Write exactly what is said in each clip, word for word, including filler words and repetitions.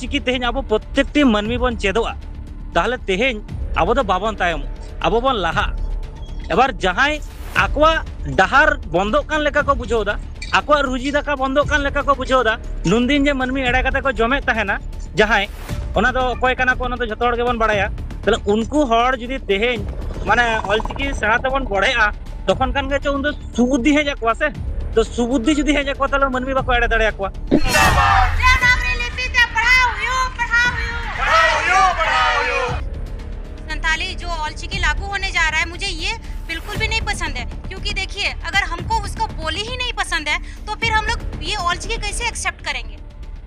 ᱪᱤᱠᱤ ᱛᱮᱦᱮᱧ ᱟᱵᱚ ᱯᱨᱚᱛᱮᱠᱴᱤ ᱢᱟᱹᱱᱢᱤ ᱵᱚᱱ ᱪᱮᱫᱚᱜᱼᱟ, ᱛᱟᱦᱚᱞᱮ ᱛᱮᱦᱮᱧ ᱟᱵᱚ ᱫᱚ ᱵᱟᱵᱚᱱ ᱛᱟᱭᱚᱢᱚᱜᱼᱟ, ᱟᱵᱚ ᱵᱚᱱ ᱞᱟᱦᱟᱜᱼᱟ᱾ ᱮᱵᱟᱨ ᱡᱟᱦᱟᱸᱭ ᱟᱠᱚᱣᱟᱜ ᱰᱟᱦᱟᱨ ᱵᱚᱱᱫᱚᱜ ᱠᱟᱱ ᱞᱮᱠᱟ ᱠᱚ ᱵᱩᱡᱷᱟᱹᱣ ᱮᱫᱟ, ᱟᱠᱚᱣᱟᱜ ᱨᱩᱡᱤ ᱫᱟᱠᱟ ᱵᱚᱱᱫᱚᱜ ᱠᱟᱱ ᱞᱮᱠᱟ ᱠᱚ ᱵᱩᱡᱷᱟᱹᱣ ᱮᱫᱟ, ᱱᱩᱱᱫᱤᱱ ᱡᱮ ᱢᱟᱹᱱᱢᱤ ᱮᱲᱮ ᱠᱟᱛᱮ ᱠᱚ ᱡᱚᱢᱮᱫ ᱛᱟᱦᱮᱱᱟ ᱡᱟᱦᱟᱸᱭ, ᱚᱱᱟ ᱫᱚ ᱚᱠᱚᱭ ᱠᱟᱱᱟ ᱠᱚ, ᱚᱱᱟ ᱫᱚ ᱡᱷᱚᱛᱚ ᱦᱚᱲ ᱜᱮᱵᱚᱱ ᱵᱟᱲᱟᱭᱟ᱾ ᱛᱟᱦᱞᱮ ᱩᱱᱠᱩ ᱦᱚᱲ ᱡᱩᱫᱤ ᱛᱮᱦᱮᱧ ᱢᱟᱱᱮ ᱚᱞᱪᱤᱠᱤ ᱥᱮᱬᱟ ᱛᱮᱵᱚᱱ ᱵᱚᱲᱦᱮᱜᱼᱟ, ᱛᱚᱠᱷᱚᱱ ᱠᱷᱟᱱ ᱜᱮ ᱪᱚ ᱩᱱᱫᱚ ᱥᱩᱵᱩᱫᱽᱫᱷᱤ ᱦᱮᱡ ᱟᱠᱚᱣᱟ ᱥᱮ᱾ ᱛᱚ ᱥᱩᱵᱩᱫᱽᱫᱷᱤ ᱡᱩᱫᱤ ᱦᱮᱡ ᱟᱠᱚᱣᱟ, ᱛᱟᱦᱞᱮ ᱢᱟᱹᱱᱢᱤ ᱵᱟᱠᱚ ᱮᱲᱮ ᱫᱟᱲᱮᱭᱟᱠᱚᱣᱟ᱾ देवनागरी लिपि से पढ़ाओ यो, पढ़ाओ यो। संथाली जो ऑलचिकी लागू होने जा रहा है, मुझे ये बिल्कुल भी नहीं पसंद है, क्योंकि देखिए, अगर हमको उसका बोली ही नहीं पसंद है, तो फिर हम लोग ये ऑलचिकी कैसे एक्सेप्ट करेंगे?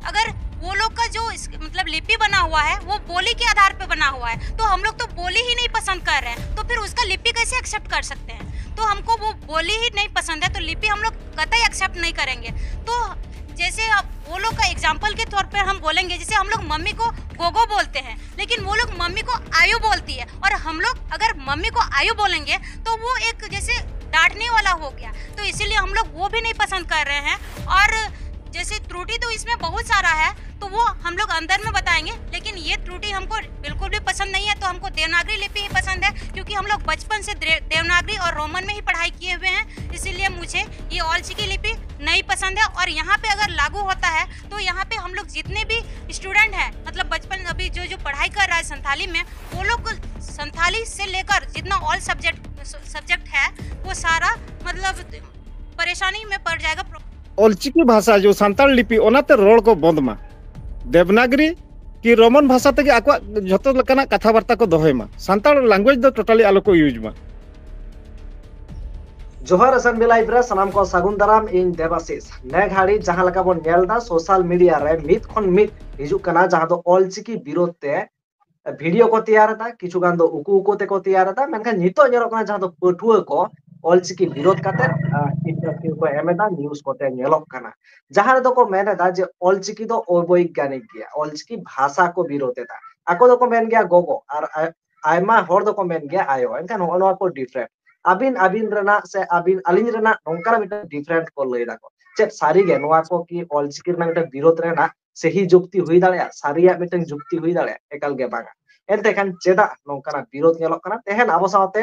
अगर वो लोग का जो इस, मतलब लिपि बना हुआ है, वो बोली के आधार पे बना हुआ है, तो हम लोग तो बोली ही नहीं पसंद कर रहे हैं, तो फिर उसका लिपि कैसे एक्सेप्ट कर सकते हैं? तो हमको वो बोली ही नहीं पसंद है, तो लिपि हम लोग कतई एक्सेप्ट नहीं करेंगे। तो जैसे अब वो लोग का एग्जाम्पल के तौर पर हम बोलेंगे, जैसे हम लोग मम्मी को गोगो बोलते हैं, लेकिन वो लोग मम्मी को आयो बोलती है, और हम लोग अगर मम्मी को आयो बोलेंगे तो वो एक जैसे डांटने वाला हो गया। तो इसीलिए हम लोग वो भी नहीं पसंद कर रहे हैं। और जैसे त्रुटि तो इसमें बहुत सारा है, तो वो हम लोग अंदर में बताएंगे, लेकिन ये त्रुटि हमको बिल्कुल भी पसंद नहीं है। तो हमको देवनागरी लिपि ही पसंद है, क्योंकि हम लोग बचपन से द्रे- देवनागरी और रोमन में ही पढ़ाई किए हुए हैं, इसीलिए मुझे ये ऑलचिकी लिपि नहीं पसंद है। और यहाँ पे अगर लागू होता है, तो यहाँ पे हम लोग जितने भी स्टूडेंट हैं, मतलब बचपन अभी जो जो पढ़ाई कर रहा है संथाली में, वो लोग संथाली से लेकर जितना ऑल सब्जेक्ट सब्जेक्ट है, वो सारा मतलब परेशानी में पड़ जाएगा। ᱚᱞᱪᱤᱠᱤ ᱵᱷᱟᱥᱟ ᱡᱮ ᱥᱟᱱᱛᱟᱲ ᱞᱤᱯᱤ ᱚᱱᱟᱛᱮ ᱨᱚᱲ ᱠᱚ ᱵᱚᱸᱫᱽ ᱢᱟ, ᱫᱮᱵᱽᱱᱟᱜᱽᱨᱤ ᱠᱤ ᱨᱳᱢᱟᱱ ᱵᱷᱟᱥᱟ ᱛᱮᱜᱮ ᱟᱠᱚᱣᱟᱜ ᱡᱷᱚᱛᱚ ᱞᱮᱠᱟᱱᱟᱜ ᱠᱟᱛᱷᱟ ᱵᱟᱨᱛᱟ ᱠᱚ ᱫᱚᱦᱚᱭ ᱢᱟ, ᱥᱟᱱᱛᱟᱲ language ᱫᱚ totally ᱟᱞᱚ ᱠᱚ use ᱢᱟ᱾ ᱡᱚᱦᱟᱨ ᱮᱥ ᱮᱱ ᱵᱤ live ᱨᱮ ᱥᱟᱱᱟᱢ ᱠᱚ ᱥᱟᱹᱜᱩᱱ ᱫᱟᱨᱟᱢ, ᱤᱧ ᱫᱮᱵᱟᱥᱤᱥ᱾ ᱱᱮ ᱜᱷᱟᱹᱲᱤ ᱡᱟᱦᱟᱸ ᱞᱮᱠᱟ ᱵᱚᱱ ᱧᱮᱞ ᱮᱫᱟ social media ᱨᱮ ᱢᱤᱫ ᱠᱷᱚᱱ ᱢᱤᱫ ᱦᱤᱡᱩᱜ ᱠᱟᱱᱟ, ᱡᱟᱦᱟᱸ ᱫᱚ ᱚᱞᱪᱤᱠᱤ ᱵᱤᱨᱳᱫᱷ ᱛᱮ ᱵᱷᱤᱰᱤᱭᱳ ᱠᱚ ᱛᱮᱭᱟᱨ ᱮᱫᱟ, ᱠᱤᱪᱷᱩ ᱜᱟᱱ ᱫᱚ ᱩᱠᱩ ᱩᱠᱩ ᱛᱮᱠᱚ ᱛᱮᱭᱟᱨ ᱮᱫᱟ, ᱢᱮᱱᱠᱷᱟᱱ ᱱᱤᱛᱚᱜ ᱧᱮᱞᱚᱜ ᱠᱟᱱᱟ ᱡᱟᱦᱟᱸ ᱫᱚ ᱯᱟᱹᱴᱷᱩᱣᱟᱹ ᱠᱚ ᱚᱞᱪᱤᱠᱤ ᱵᱤᱨᱳᱫᱷ ᱠᱟᱛᱮ interview ᱠᱚ ᱮᱢ ᱮᱫᱟ, news ᱠᱚᱛᱮ ᱧᱮᱞᱚᱜ ᱠᱟᱱᱟ, ᱡᱟᱦᱟᱸ ᱨᱮᱫᱚ ᱠᱚ ᱢᱮᱱ ᱮᱫᱟ ᱡᱮ ᱚᱞᱪᱤᱠᱤ ᱫᱚ ᱚᱵᱳᱭᱜᱟᱱᱤᱠ ᱜᱮᱭᱟ, ᱚᱞᱪᱤᱠᱤ ᱵᱷᱟᱥᱟ ᱠᱚ ᱵᱤᱨᱳᱫᱷ ᱮᱫᱟ᱾ ᱟᱠᱚ ᱫᱚᱠᱚ ᱢᱮᱱ ᱜᱮᱭᱟ ᱜᱚᱜᱚ, ᱟᱨ ᱟ- ᱟᱭᱢᱟ ᱦᱚᱲ ᱫᱚᱠᱚ ᱢᱮᱱ ᱜᱮᱭᱟ ᱟᱭᱳ᱾ ᱮᱱᱠᱷᱟᱱ ᱱᱚᱜᱼᱚ ᱱᱚᱣᱟ ᱠᱚ different, ᱟᱹᱵᱤᱱ ᱟᱹᱵᱤᱱ ᱨᱮᱱᱟᱜ ᱥᱮ ᱟᱹᱵᱤᱱ ᱟᱹᱞᱤᱧ ᱨᱮᱱᱟᱜ ᱱᱚᱝᱠᱟᱱᱟᱜ ᱢᱤᱫᱴᱟᱝ different ᱠᱚ ᱞᱟᱹᱭ ᱫᱟᱠᱚ᱾ ᱪᱮᱫ ᱥᱟᱹᱨᱤ ᱜᱮ ᱱᱚᱣᱟ ᱠᱚ ᱠᱤ ᱚᱞᱪᱤᱠᱤ ᱨᱮᱱᱟᱜ ᱢᱤᱫᱴᱟᱝ ᱵᱤᱨᱳᱫᱷ ᱨᱮᱱᱟᱜ ᱥᱮᱦᱤ ᱡᱩᱠᱛᱤ ᱦᱩᱭ ᱫᱟᱲᱮᱭᱟᱜᱼᱟ, ᱥᱟᱹᱨᱤᱭᱟᱜ ᱢᱤᱫᱴᱟᱝ ᱡᱩᱠᱛᱤ ᱦᱩᱭ ᱫᱟᱲᱮᱭᱟᱜᱼᱟ? ᱮᱠᱟᱞ ᱜᱮ ᱵᱟᱝᱟ᱾ ᱮᱱᱛᱮ ᱠᱷᱟᱱ ᱪᱮᱫᱟᱜ ᱱᱚᱝᱠᱟᱱᱟᱜ ᱵᱤᱨᱳᱫ ᱧᱮᱞᱚᱜ ᱠᱟᱱᱟ? ᱛᱮᱦᱮᱧ ᱟᱵᱚ ᱥᱟᱶᱛᱮ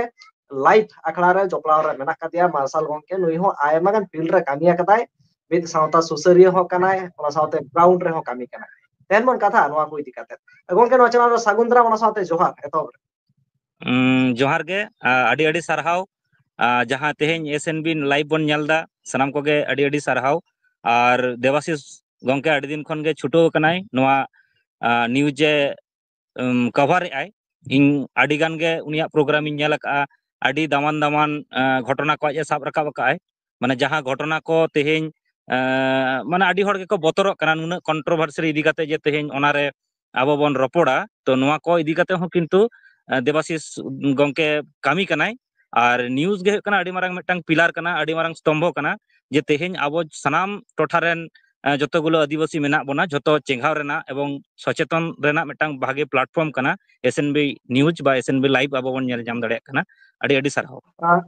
ᱞᱟᱭᱤᱵᱷ ᱟᱠᱷᱲᱟ ᱨᱮ ᱡᱚᱯᱲᱟᱣ ᱨᱮ ᱢᱮᱱᱟᱜ ᱠᱟᱫᱮᱭᱟ ᱢᱟᱨᱥᱟᱞ ᱜᱚᱝᱠᱮ᱾ ᱱᱩᱭ ᱦᱚᱸ ᱟᱭᱢᱟ ᱜᱟᱱ ᱯᱷᱤᱞᱰ ᱨᱮ ᱠᱟᱹᱢᱤ ᱟᱠᱟᱫᱟᱭ, ᱢᱤᱫ ᱥᱟᱶᱛᱟ ᱥᱩᱥᱟᱹᱨᱤᱭᱟᱹ ᱦᱚᱸ ᱠᱟᱱᱟᱭ, ᱚᱱᱟ ᱥᱟᱶᱛᱮ ᱜᱨᱟᱣᱩᱱᱰ ᱨᱮᱦᱚᱸ ᱠᱟᱹᱢᱤ ᱠᱟᱱᱟᱭ᱾ ᱛᱮᱦᱮᱧ ᱵᱚᱱ ᱠᱟᱛᱷᱟᱜᱼᱟ ᱱᱚᱣᱟ ᱠᱚ ᱤᱫᱤ ᱠᱟᱛᱮ᱾ ᱜᱚᱝᱠᱮ, ᱱᱚᱣᱟ ᱪᱮᱱᱮᱞ ᱨᱮ ᱥᱟᱹᱜᱩᱱ ᱫᱟᱨᱟᱢ, ᱚᱱᱟ ᱥᱟᱶᱛᱮ ᱡᱚᱦᱟᱨ ᱮᱛᱚᱦᱚᱵ ᱨᱮ᱾ ᱩᱸ, ᱡᱚᱦᱟᱨ ᱜᱮ, ᱟ, ᱟᱹᱰᱤ ᱟᱹᱰᱤ ᱥᱟᱨᱦᱟᱣ᱾ ᱟ, ᱡᱟᱦᱟᱸ ᱛᱮᱦᱮᱧ ᱮᱥ ᱮᱱ ᱵᱤ ᱞᱟᱭᱤᱵᱷ ᱵᱚᱱ ᱧᱮᱞ ᱮᱫᱟ, ᱥᱟᱱᱟᱢ ᱠᱚᱜᱮ ᱟᱹᱰᱤ ᱟᱹᱰᱤ ᱥᱟᱨᱦᱟᱣ᱾ ᱟᱨ ᱫᱮᱵᱟᱥᱤᱥ ᱜᱚᱝᱠᱮ ᱟᱹᱰᱤ ᱫᱤᱱ ᱠᱷᱚᱱ ᱜᱮ ᱪᱷᱩᱴᱟᱹᱣ ᱟᱠᱟᱱᱟᱭ ᱱᱚᱣᱟ, ᱟ, ᱱᱤᱭᱩᱡᱽ ᱮ, ᱩᱢ, ᱠᱟᱵᱷᱟᱨ ᱮᱫ ᱟᱭ᱾ ᱤᱧ ᱟᱹᱰᱤ ᱜᱟᱱ ᱜᱮ ᱩᱱᱤᱭᱟᱜ ᱯᱨᱳᱜᱨᱟᱢ ᱤᱧ ᱧᱮᱞ ᱟᱠᱟᱫᱼᱟ, ᱟᱹᱰᱤ ᱫᱟᱢᱟᱱ ᱫᱟᱢᱟᱱ, ᱟ, ᱜᱷᱚᱴᱚᱱᱟ ᱠᱚ ᱟᱡ ᱮ ᱥᱟᱵ ᱨᱟᱠᱟᱵ ᱟᱠᱟᱫ ᱟᱭ᱾ ᱢᱟᱱᱮ ᱡᱟᱦᱟᱸ ᱜᱷᱚᱴᱚᱱᱟ ᱠᱚ ᱛᱮᱦᱮᱧ, ᱟ, ᱢᱟᱱᱮ ᱟᱹᱰᱤ ᱦᱚᱲ ᱜᱮᱠᱚ ᱵᱚᱛᱚᱨᱚᱜ ᱠᱟᱱᱟ ᱱᱩᱱᱟᱹᱜ ᱠᱚᱱᱴᱨᱳᱵᱷᱟᱨᱥᱤ ᱤᱫᱤ ᱠᱟᱛᱮ ᱡᱮ ᱛᱮᱦᱮᱧ ᱚᱱᱟᱨᱮ ᱟᱵᱚ ᱵᱚᱱ ᱨᱚᱯᱚᱲᱟ᱾ ᱛᱚ ᱱᱚᱣᱟ ᱠᱚ ᱤᱫᱤ ᱠᱟᱛᱮ ᱦᱚᱸ ᱠᱤᱱᱛᱩ, ᱟ, ᱫᱮᱵᱟᱥᱤᱥ ᱜᱚᱝᱠᱮ ᱠᱟᱹᱢᱤ ᱠᱟᱱᱟᱭ᱾ ᱟᱨ ᱱᱤᱭᱩᱡᱽ ᱜᱮ ᱦᱩᱭᱩᱜ ᱠᱟᱱᱟ ᱟᱹᱰᱤ ᱢᱟᱨᱟᱝ ᱢᱤᱫᱴᱟᱝ ᱯᱤᱞᱟᱨ ᱠᱟᱱᱟ, ᱟᱹᱰᱤ ᱢᱟᱨᱟᱝ ᱥᱛᱚᱢᱵᱷᱚ ᱠᱟᱱᱟ, ᱡᱮ ᱛᱮᱦᱮᱧ ᱟᱵᱚ ᱥᱟᱱᱟᱢ ᱴᱚᱴᱷᱟ ᱨᱮᱱ, ᱟ, ᱡᱚᱛᱚ ᱜᱩᱞᱳ ᱟᱹᱫᱤᱵᱟᱹᱥᱤ ᱢᱮᱱᱟᱜ ᱵᱚᱱᱟ, ᱡᱚᱛᱚ ᱪᱮᱸᱜᱷᱟᱣ ᱨᱮᱱᱟᱜ ᱮᱵᱚᱝ ᱥᱚᱪᱮᱛᱚᱱ ᱨᱮᱱᱟᱜ ᱢᱤᱫᱴᱟᱝ ᱵᱷᱟᱜᱮ ᱯᱞᱟᱴᱯᱷᱚᱨᱢ ᱠᱟᱱᱟ ᱮᱥ ᱮᱱ ᱵᱤ ᱱᱤᱭᱩᱡᱽ ᱵᱟ ᱮᱥ ᱮᱱ ᱵᱤ ᱞᱟᱭᱤᱵᱷ ᱟᱵᱚ ᱵᱚᱱ ᱧᱮᱞ ᱧᱟᱢ ᱫᱟᱲᱮᱭᱟᱜ ᱠᱟᱱᱟ᱾ ᱟᱹᱰᱤ ᱟᱹᱰᱤ ᱥᱟᱨᱦᱟᱣ᱾ ᱟᱨ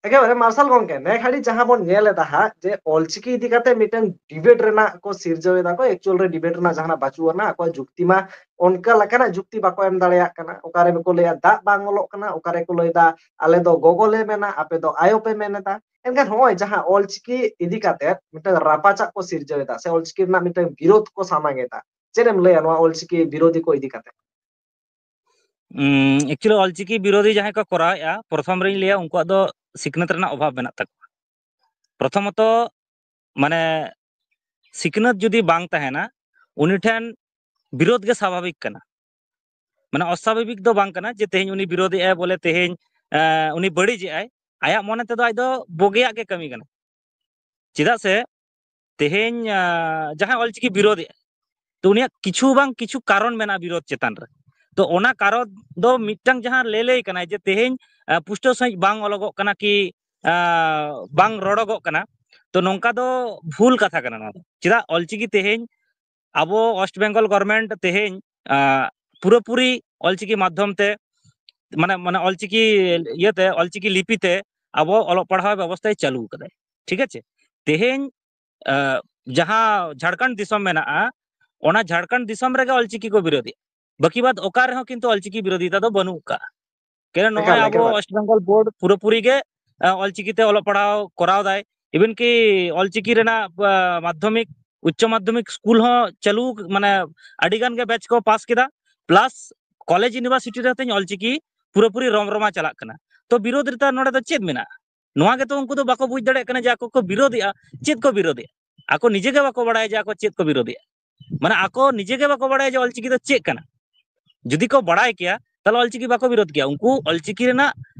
ᱮᱠᱮᱵᱟᱨᱮ ᱢᱟᱨᱥᱟᱞ ᱜᱚᱝᱠᱮ, ᱱᱮ ᱜᱷᱟᱹᱲᱤᱡ ᱡᱟᱦᱟᱸ ᱵᱚᱱ ᱧᱮᱞ ᱮᱫᱟ ᱦᱟᱸᱜ, ᱡᱮ ᱚᱞᱪᱤᱠᱤ ᱤᱫᱤ ᱠᱟᱛᱮ ᱢᱤᱫᱴᱟᱝ ᱰᱤᱵᱮᱴ ᱨᱮᱱᱟᱜ ᱠᱚ ᱥᱤᱨᱡᱟᱹᱣ ᱮᱫᱟ ᱠᱚ, ᱮᱠᱪᱩᱭᱟᱞ ᱨᱮ ᱰᱤᱵᱮᱴ ᱨᱮᱱᱟᱜ ᱡᱟᱦᱟᱱᱟᱜ ᱵᱟᱹᱪᱩᱜ ᱟᱱᱟ, ᱟᱠᱚᱣᱟᱜ ᱡᱩᱠᱛᱤ ᱢᱟ ᱚᱱᱠᱟ ᱞᱮᱠᱟᱱᱟᱜ ᱡᱩᱠᱛᱤ ᱵᱟᱠᱚ ᱮᱢ ᱫᱟᱲᱮᱭᱟᱜ ᱠᱟᱱᱟ᱾ ᱚᱠᱟ ᱨᱮ ᱠᱚ ᱞᱟᱹᱭᱟ ᱫᱟᱜ ᱵᱟᱝ ᱚᱞᱚᱜ ᱠᱟᱱᱟ, ᱚᱠᱟ ᱨᱮ ᱠᱚ ᱞᱟᱹᱭ ᱮᱫᱟ ᱟᱞᱮ ᱫᱚ ᱜᱚᱜᱚ ᱞᱮ ᱢᱮᱱᱟ, ᱟᱯᱮ ᱫᱚ ᱟᱭᱳ ᱯᱮ ᱢᱮᱱ ᱮᱫᱟ᱾ ᱮᱱᱠᱷᱟᱱ ᱱᱚᱜᱼᱚᱭ ᱡᱟᱦᱟᱸ ᱚᱞᱪᱤᱠᱤ ᱤᱫᱤ ᱠᱟᱛᱮ ᱢᱤᱫᱴᱟᱝ ᱨᱟᱯᱟᱪᱟᱜ ᱠᱚ ᱥᱤᱨᱡᱟᱹᱣ ᱮᱫᱟ ᱥᱮ ᱚᱞᱪᱤᱠᱤ ᱨᱮᱱᱟᱜ ᱢᱤᱫᱴᱟᱝ ᱵᱤᱨᱳᱫ ᱠᱚ ᱥᱟᱢᱟᱝ ᱮᱫᱟ, ᱪᱮᱫ ᱮᱢ ᱞᱟᱹᱭᱟ ᱱᱚᱣᱟ ᱚᱞᱪᱤᱠᱤ ᱵᱤᱨᱳᱫᱷᱤ ᱠᱚ ᱤᱫᱤ ᱠᱟᱛᱮ? ᱩᱸ, actually ᱚᱞᱪᱤᱠᱤ ᱵᱤᱨᱳᱫᱷᱤ ᱡᱟᱦᱟᱸᱭ ᱠᱚ ᱠᱚᱨᱟᱣᱮᱫᱼᱟ, ᱯᱨᱚᱛᱷᱚᱢ ᱨᱤᱧ ᱞᱟᱹᱭᱟ ᱩᱱᱠᱩᱣᱟᱜ ᱫᱚ ᱥᱤᱠᱷᱱᱟᱹᱛ ᱨᱮᱱᱟᱜ ᱚᱵᱷᱟᱵᱽ ᱢᱮᱱᱟᱜ ᱛᱟᱠᱚᱣᱟ᱾ ᱯᱨᱚᱛᱷᱚᱢᱚᱛᱚ ᱢᱟᱱᱮ ᱥᱤᱠᱷᱱᱟᱹᱛ ᱡᱩᱫᱤ ᱵᱟᱝ ᱛᱟᱦᱮᱱᱟ, ᱩᱱᱤ ᱴᱷᱮᱱ ᱵᱤᱨᱳᱫᱷ ᱜᱮ ᱥᱟᱵᱷᱟᱵᱤᱠ ᱠᱟᱱᱟ᱾ ᱢᱟᱱᱮ ᱚᱥᱟᱵᱷᱟᱵᱤᱠ ᱫᱚ ᱵᱟᱝ ᱠᱟᱱᱟ ᱡᱮ ᱛᱮᱦᱮᱧ ᱩᱱᱤ ᱵᱤᱨᱳᱫᱷ ᱮᱜᱼᱟᱭ ᱵᱚᱞᱮ ᱛᱮᱦᱮᱧ, ᱮ, ᱩᱱᱤ ᱵᱟᱹᱲᱤᱡ ᱮᱜᱼᱟᱭ᱾ ᱟᱭᱟᱜ ᱢᱚᱱᱮ ᱛᱮᱫᱚ ᱟᱡ ᱫᱚ ᱵᱩᱜᱤᱭᱟᱜ ᱜᱮ ᱠᱟᱹᱢᱤ ᱠᱟᱱᱟ᱾ ᱪᱮᱫᱟᱜ ᱥᱮ ᱛᱮᱦᱮᱧ, ᱟ, ᱡᱟᱦᱟᱸᱭ ᱚᱞᱪᱤᱠᱤ ᱵᱤᱨᱳᱫᱷ ᱮᱜᱼᱟᱭ, ᱛᱚ ᱩᱱᱤᱭᱟᱜ ᱠᱤᱪᱷᱩ ᱵᱟᱝ ᱠᱤᱪᱷᱩ ᱠᱟᱨᱚᱱ ᱢᱮᱱᱟᱜᱼᱟ ᱵᱤᱨᱳᱫᱷ ᱪᱮᱛᱟᱱ ᱨᱮ᱾ ᱛᱚ ᱚᱱᱟ ᱠᱟᱨᱚᱱ ᱫᱚ ᱢᱤᱫᱴᱟᱝ ᱡᱟᱦᱟᱸ ᱞᱟᱹᱞᱟᱹᱭ ᱠᱟᱱᱟᱭ ᱡᱮ ᱛᱮᱦᱮᱧ, ᱟ, ᱯᱩᱥᱴᱟᱹᱣ ᱥᱟᱺᱦᱤᱡ ᱵᱟᱝ ᱚᱞᱚᱜᱚᱜ ᱠᱟᱱᱟ ᱠᱤ, ᱟ, ᱵᱟᱝ ᱨᱚᱲᱚᱜᱚᱜ ᱠᱟᱱᱟ, ᱛᱚ ᱱᱚᱝᱠᱟ ᱫᱚ ᱵᱷᱩᱞ ᱠᱟᱛᱷᱟ ᱠᱟᱱᱟ ᱱᱚᱣᱟ ᱫᱚ᱾ ᱪᱮᱫᱟᱜ ᱚᱞᱪᱤᱠᱤ ᱛᱮᱦᱮᱧ ᱟᱵᱚ ᱳᱭᱮᱥᱴ ᱵᱮᱝᱜᱚᱞ ᱜᱚᱨᱢᱮᱱᱴ ᱛᱮᱦᱮᱧ, ᱟ, ᱯᱩᱨᱟᱹᱯᱩᱨᱤ ᱚᱞᱪᱤᱠᱤ ᱢᱟᱫᱽᱫᱷᱚᱢ ᱛᱮ, ᱢᱟᱱᱮ, ᱢᱟᱱᱮ ᱚᱞᱪᱤᱠᱤ ᱤᱭᱟᱹᱛᱮ, ᱚᱞᱪᱤᱠᱤ ᱞᱤᱯᱤ ᱛᱮ ᱟᱵᱚ ᱚᱞᱚᱜ ᱯᱟᱲᱦᱟᱣ ᱵᱮᱵᱚᱥᱛᱷᱟᱭ ᱪᱟᱹᱞᱩ ᱟᱠᱟᱫᱟᱭ᱾ ᱴᱷᱤᱠ ᱟᱪᱷᱮ? ᱛᱮᱦᱮᱧ, ᱟ, ᱡᱟᱦᱟᱸ ᱡᱷᱟᱲᱠᱷᱚᱸᱰ ᱫᱤᱥᱚᱢ ᱢᱮᱱᱟᱜᱼᱟ, ᱚᱱᱟ ᱡᱷᱟᱲᱠᱷᱚᱸᱰ ᱫᱤᱥᱚᱢ ᱨᱮᱜᱮ ᱚᱞᱪᱤᱠᱤ ᱠᱚ ᱵᱤᱨᱳᱫᱷᱮᱜᱼᱟ᱾ ᱵᱟᱹᱠᱤ ᱵᱟᱫ ᱚᱠᱟ ᱨᱮᱦᱚᱸ ᱠᱤᱱᱛᱩ ᱚᱞᱪᱤᱠᱤ ᱵᱤᱨᱳᱫᱷᱤᱛᱟ ᱫᱚ ᱵᱟᱹᱱᱩᱜ ᱟᱠᱟᱫᱼᱟ᱾ ᱠᱮᱱ ᱱᱚᱜᱼᱚᱭ ᱮᱠᱟᱞ, ᱟᱵᱚ ᱮᱠᱟᱞ᱾ ᱣᱮᱥᱴ ᱵᱮᱝᱜᱚᱞ ᱵᱳᱨᱰ ᱯᱩᱨᱟᱹᱯᱩᱨᱤ ᱜᱮ, ᱮ, ᱚᱞᱪᱤᱠᱤ ᱛᱮ ᱚᱞᱚᱜ ᱯᱟᱲᱦᱟᱣ ᱠᱚᱨᱟᱣ ᱫᱟᱭ᱾ ᱤᱵᱷᱮᱱ ᱠᱤ ᱚᱞᱪᱤᱠᱤ ᱨᱮᱱᱟᱜ, ᱮ, ᱢᱟᱫᱽᱫᱷᱚᱢᱤᱠ, ᱩᱪᱪᱚ ᱢᱟᱫᱽᱫᱷᱚᱢᱤᱠ ᱥᱠᱩᱞ ᱦᱚᱸ ᱪᱟᱹᱞᱩ, ᱢᱟᱱᱮ ᱟᱹᱰᱤ ᱜᱟᱱ ᱜᱮ ᱵᱮᱪ ᱠᱚ ᱯᱟᱥ ᱠᱮᱫᱟ, ᱯᱞᱟᱥ ᱠᱚᱞᱮᱡᱽ ᱤᱭᱩᱱᱤᱵᱷᱟᱨᱥᱤᱴᱤ ᱨᱮ ᱛᱮᱦᱮᱧ ᱚᱞᱪᱤᱠᱤ ᱯᱩᱨᱟᱹᱯᱩᱨᱤ ᱨᱚᱢ ᱨᱚᱢᱟ ᱪᱟᱞᱟᱜ ᱠᱟᱱᱟ᱾ ᱛᱚ ᱵᱤᱨᱳᱫᱷ ᱨᱮ ᱱᱚᱰᱮ ᱫᱚ ᱪᱮᱫ ᱢᱮᱱᱟᱜᱼᱟ? ᱱᱚᱣᱟ ᱜᱮᱛᱚ ᱩᱱᱠᱩ ᱫᱚ ᱵᱟᱠᱚ ᱵᱩᱡᱽ ᱫᱟᱲᱮᱭᱟᱜ ᱠᱟᱱᱟ ᱡᱮ ᱟᱠᱚ ᱠᱚ ᱵᱤᱨᱳᱫᱷᱮᱜᱼᱟ, ᱪᱮᱫ ᱠᱚ ᱵᱤᱨᱳᱫᱷᱮᱜᱼᱟ᱾ ᱟᱠᱚ ᱱᱤᱡᱮ ᱜᱮ ᱵᱟᱠᱚ ᱵᱟᱲᱟᱭᱟ ᱡᱮ ᱟᱠᱚ ᱪᱮᱫ ᱠᱚ ᱵᱤᱨᱳᱫᱷᱮᱜᱼᱟ᱾ ᱢᱟᱱᱮ ᱟᱠᱚ ᱱᱤᱡᱮ ᱜᱮ ᱵᱟᱠᱚ ᱵᱟᱲᱟᱭᱟ ᱡᱮ ᱚᱞᱪᱤᱠᱤ ᱫᱚ ᱪᱮᱫ ᱠᱟᱱᱟ᱾ ᱡᱩᱫᱤ ᱠᱚ ᱵᱟᱲᱟᱭ ᱠᱮᱭᱟ, ᱛᱟᱦᱚᱞᱮ ᱚᱞᱪᱤᱠᱤ ᱵᱟᱠᱚ ᱵᱤᱨᱳᱫᱷ ᱠᱮᱭᱟ᱾ ᱩᱱᱠᱩ ᱚᱞᱪᱤᱠᱤ ᱨᱮᱱᱟᱜ,